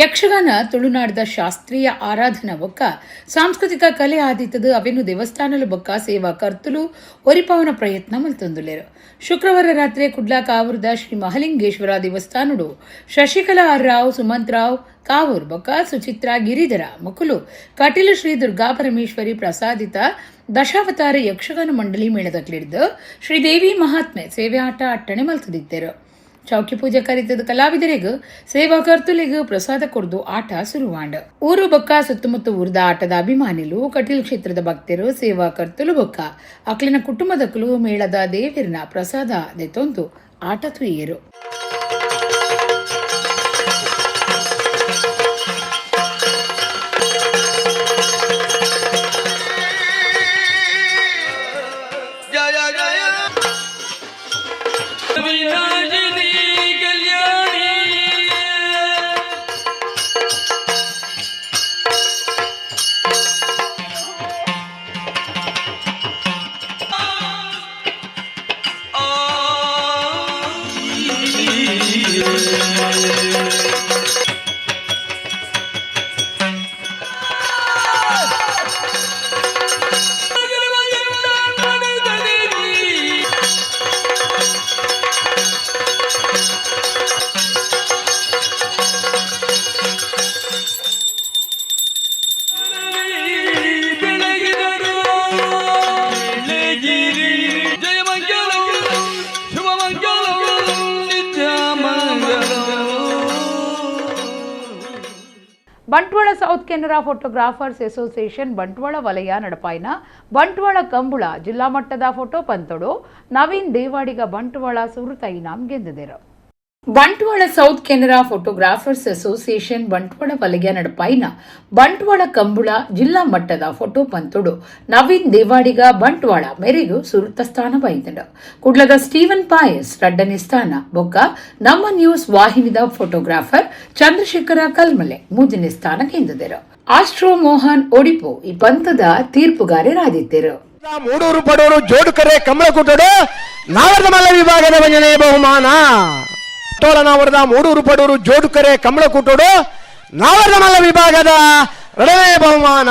ಯಕ್ಷಗಾನ ತುಳುನಾಡದ ಶಾಸ್ತ್ರೀಯ ಆರಾಧನಾ ಬೊಕ್ಕ ಸಾಂಸ್ಕೃತಿಕ ಕಲೆ ಆದಿತದ ಅವೆನು ದೇವಸ್ಥಾನಲು ಬೊಕ್ಕ ಸೇವಾ ಕರ್ತುಲು ಒರಿಪಾವನ ಪ್ರಯತ್ನ ಮಲ್ತೊಂದುಲ್ಲೇರು. ಶುಕ್ರವಾರ ರಾತ್ರಿ ಕುಡ್ಲ ಕಾವೂರದ ಶ್ರೀ ಮಹಲಿಂಗೇಶ್ವರ ದೇವಸ್ಥಾನಡು ಶಶಿಕಲಾ ಆರ್ ರಾವ್, ಸುಮಂತ್ ರಾವ್ ಕಾವೂರ್ ಬೊಕ್ಕ ಸುಚಿತ್ರಾ ಗಿರಿಧರ ಮುಕುಲು ಕಟೀಲು ಶ್ರೀ ದುರ್ಗಾ ಪರಮೇಶ್ವರಿ ಪ್ರಸಾದಿತ ದಶಾವತಾರ ಯಕ್ಷಗಾನ ಮಂಡಳಿ ಮೇಳದಕ್ಲಿಡ್ದು ಶ್ರೀದೇವಿ ಮಹಾತ್ಮೆ ಸೇವೆ ಆಟ ಅಟ್ಟಣೆ ಮಲ್ತದಿತ್ತೇರು. ಚೌಕಿ ಪೂಜೆ ಕರೀತದ ಕಲಾವಿದರಿಗೂ ಸೇವಾ ಕರ್ತುಲಿಗೂ ಪ್ರಸಾದ ಕೊರ್ದು ಆಟ ಸುರುವಾಂಡ. ಊರು ಬೊಕ್ಕ ಸುತ್ತಮುತ್ತ ಊರ್ದ ಆಟದ ಅಭಿಮಾನಿಲು ಕಟೀಲ್ ಕ್ಷೇತ್ರದ ಭಕ್ತರು ಸೇವಾ ಕರ್ತುಲು ಬೊಕ್ಕ ಅಕ್ಲಿನ ಕುಟುಂಬದಕ್ಕಲು ಮೇಳದ ದೇವಿರ್ನ ಪ್ರಸಾದ ದೆತೊಂದು ಆಟ ತುಯ್ಯರು. Bantwal South Canara photographers association Bantwal ವಲಯ ನಡಪಾಯಿನ ಬಂಟ್ವಾಳ ಕಂಬುಳ ಜಿಲ್ಲಾ ಮಟ್ಟದ ಫೋಟೋ ಪಂತೊಡು ನವೀನ್ ದೇವಾಡಿಗ ಬಂಟ್ವಾಳ ಸುರುತ ಇನಾಮ್ ಗೆದ್ದಿದರು. Bantwal South Canara photographers association Bantwal ವಲಯ ನಡಪಾಯಿನ ಬಂಟ್ವಾಳ ಕಂಬುಳ ಜಿಲ್ಲಾ ಮಟ್ಟದ ಫೋಟೋ ಪಂತುಡು ನವೀನ್ ದೇವಾಡಿಗ ಬಂಟ್ವಾಳ ಮೇರೆಗೂ ಸುರುತ ಸ್ಥಾನ ಬೈದಂಡು. ಕುಡ್ಲದ ಸ್ಟೀವನ್ ಪಾಯಸ್ ರಡ್ಡನೇ ಸ್ಥಾನ ಬೊಕ್ಕ ನಮ್ಮ ನ್ಯೂಸ್ ವಾಹಿನಿದ ಫೋಟೋಗ್ರಾಫರ್ ಚಂದ್ರಶೇಖರ ಕಲ್ಮಲೆ ಮೂಜನೇ ಸ್ಥಾನ ಗೆಂದಿದರು. ಆಸ್ಟ್ರೋ ಮೋಹನ್ ಒಡಿಪು ಈ ಪಂಥದ ತೀರ್ಪುಗಾರರಾದಿದ್ದರು. ಮೂಡೂರು ಪಡೂರು ಜೋಡುಕರೆ ಕಮಲಕೂಟಡು ನಾವರ್ದಮಲ್ಲ ವಿಭಾಗದ ವಂಜನೆ ಬಹುಮಾನ. ತೋಳನಾವರದ ಮೂಡೂರು ಪಡೂರು ಜೋಡುಕರೆ ಕಮಲಕೂಟಡು ನಾವರ್ದಮಲ್ಲ ವಿಭಾಗದ ಎರಡನೇ ಬಹುಮಾನ.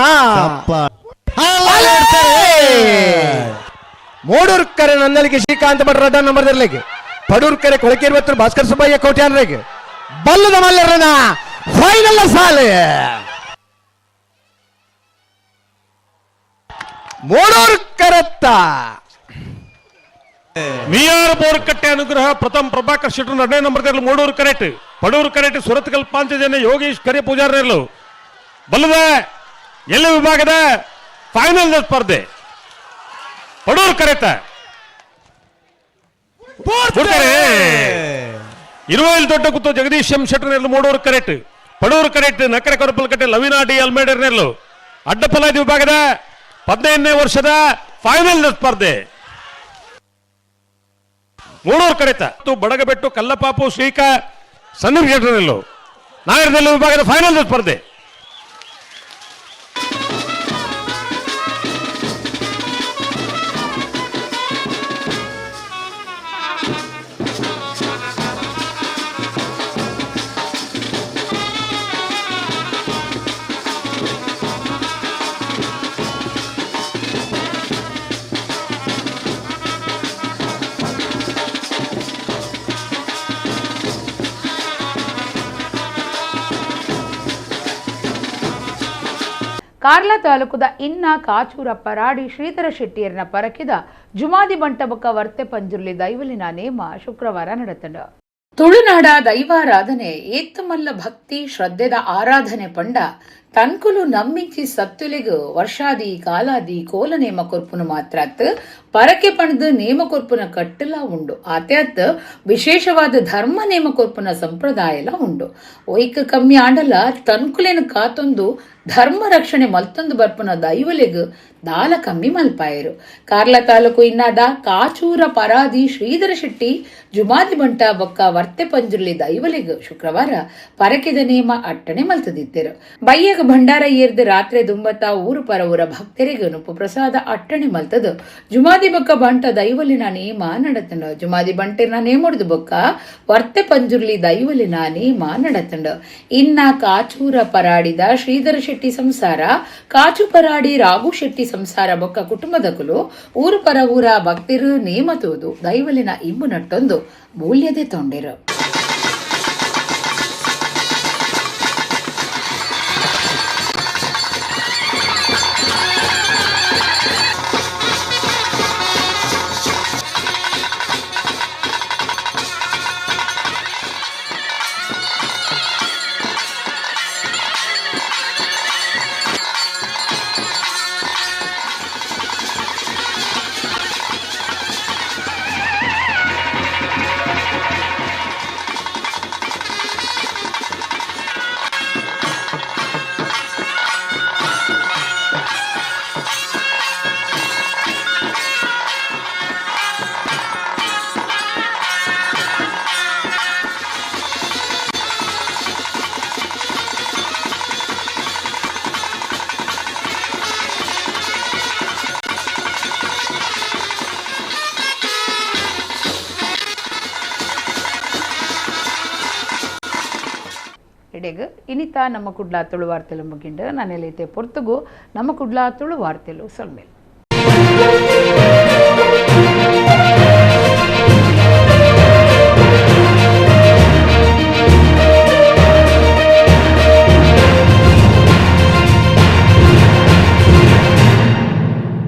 ಮೂಡೂರು ಕರೆ ನಂದಲಿಗೆ ಶ್ರೀಕಾಂತ ಭಟ್ ರಡ್ಡ ನಂಬರ್ದರ್ಲಿಗೆ, ಪಡೂರು ಕರೆ ಕೊಳಕೇರ್ಬತ್ತರು ಭಾಸ್ಕರ್ ಸುಬ್ಬಯ್ಯ ಕೋಟ್ಯಾನ್ರಿಗೆ ಬಲ್ಲದ ಮಲ್ಲರನ ಫೈನಲ್ ಸಾಲೆ. ಮೂಡೂರು ಕರತ್ತ ಮಿಯಾರ್ ಬೋರ್ಕಟ್ಟೆ ಅನುಗ್ರಹ ಪ್ರಥಮ ಪ್ರಭಾಕರ್ ಶೆಟ್ಟರ್ ಎರಡನೇ ನಂಬರ್ ಮೂಡೂರು ಕರೆಟ್, ಪಡೂರು ಕರೆಟ್ ಸುರತ್ಕಲ್ ಪಾಂಚಜನ್ಯ ಯೋಗೀಶ್ ಕರೆ ಪೂಜಾರರು ಬಲ್ಲದ ಎಲ್ಲ ವಿಭಾಗದ ಫೈನಲ್ ಸ್ಪರ್ಧೆ. ಪಡೂರು ಕರೆತ ಇರುವೈಲ್ ದೊಡ್ಡ ಕೂತು ಜಗದೀಶ್ ಎಂ ಶೆಟ್ಟರ್ ಮೂಡೂರು ಕರೆಟ್, ಪಡೂರು ಕರೆಟ್ ನಕರೆ ಕೊರಪಲ್ಕಟ್ಟೆ ಲವಿನಾ ಡಿ ಅಲ್ಮೇಡರ್ ನೆರಳು ಅಡ್ಡಪಲಾದಿ ವಿಭಾಗದ 15ನೇ ವರ್ಷದ ಫೈನಲ್ ಸ್ಪರ್ಧೆ. ಮೂಡೂರು ಕರೆತ ಬಡಗಬೆಟ್ಟು ಕಲ್ಲಪಾಪು ಶ್ರೀಕಾ ಸಂದೀಪ್ ಶೆಟ್ಟರ್ನೆಲ್ಲು ನಾಗರದಲ್ಲಿ ವಿಭಾಗದ ಫೈನಲ್ ಸ್ಪರ್ಧೆ. ಕಾರ್ಲ ತಾಲೂಕುದ ಇನ್ನ ಕಾಚೂರ ಪರಾಡಿ ಶ್ರೀಧರ ಶೆಟ್ಟಿಯರ್ನ ಪರಕಿದ ಜುಮಾದಿ ಬಂಟಬಕ್ಕ ವರ್ತೆ ಪಂಜುರ್ಲಿ ದೈವಲಿನ ನೇಮ ಶುಕ್ರವಾರ ನಡೆತಂಡು. ತುಳುನಾಡ ದೈವಾರಾಧನೆ ಏತ್ತಮಲ್ಲ ಭಕ್ತಿ ಶ್ರದ್ಧೆದ ಆರಾಧನೆ ಪಂಡ ತನ್ಕುಲು ನಮ್ಮಿಂಚಿ ಸತ್ತುಲಿಗು ವರ್ಷಾದಿ ಕಾಲಾದಿ ಕೋಲ ನೇಮ ಕೊರ್ಪುನು ಮಾತ್ರ ಪರಕೆ ಪಣದು ನೇಮ ಕೊರ್ಪುನ ಕಟ್ಟಲ ಉಂಡು. ಆತ್ಯಾತ್ ವಿಶೇಷವಾದ ಧರ್ಮ ನೇಮ ಕೊರ್ಪುನ ಸಂಪ್ರದಾಯಲ ಉಂಡು. ಒಯ್ಕ ಕಮ್ಮಿ ಆಂಡಲ ತನ್ಕುಲೇನು ಕಾತೊಂದು ಧರ್ಮ ರಕ್ಷಣೆ ಮಲ್ತೊಂದು ಬರ್ಪುನ ದೈವಲಿಗು ದಾಲ ಕಮ್ಮಿ ಮಲ್ಪಾಯರು. ಕಾರ್ಲ ತಾಲೂಕು ಇನ್ನಾದ ಕಾಚೂರ ಪರಾದಿ ಶ್ರೀಧರ ಶೆಟ್ಟಿ ಜುಮಾದಿ ಬಂಟ ಬೊಕ್ಕ ವರ್ತೆ ಪಂಜುರ್ಲಿ ದೈವಲಿಗು ಶುಕ್ರವಾರ ಪರಕೆದ ನೇಮ ಅಟ್ಟಣೆ ಮಲ್ತದಿದ್ದರು. ಬಯ್ಯಗ ಭಂಡಾರ ಏರ್ದು ರಾತ್ರಿ ದುಂಬತ್ತ ಊರು ಪರವೂರ ಭಕ್ತರಿಗೆ ನುಪ್ಪು ಪ್ರಸಾದ ಅಟ್ಟಣೆ ಮಲ್ತದು ಜುಮಾದಿ ಬೊಕ್ಕ ಬಂಟ ದೈವಲಿನ ನೇಮ ನಡತಂಡು. ಜುಮಾದಿ ಬಂಟಿನ ನೇಮೊಡ್ದು ಬೊಕ್ಕ ವರ್ತೆ ಪಂಜುರ್ಲಿ ದೈವಲಿನ ನೇಮ ನಡತಂಡು. ಇನ್ನ ಕಾಚೂರ ಪರಾಡಿದ ಶ್ರೀಧರ ಶೆಟ್ಟಿ ಸಂಸಾರ, ಕಾಚು ಪರಾಡಿ ರಾಘು ಶೆಟ್ಟಿ ಸಂಸಾರ ಬೊಕ್ಕ ಕುಟುಂಬದಕುಲು ಊರು ಪರ ಊರ ಭಕ್ತಿರು ನೇಮ ತೋದು ದೈವಲಿನ ಇಂಬು ನಟ್ಟೊಂದು ಮೂಲ್ಯದೆ ತೊಂಡಿರು. ಇನಿತಾ ನಮ್ಮ ಕುಡ್ಲ ತುಳು ವಾರ್ತೆಲು ಮುಗಿಂಡು. ನಾನೆಲ್ಲೈತೆ ಪೊರ್ತುಗು ನಮ್ಮ ಕುಡ್ಲ ತುಳು ವಾರ್ತೆಲು ಸೊಲ್ಮೇಲೆ.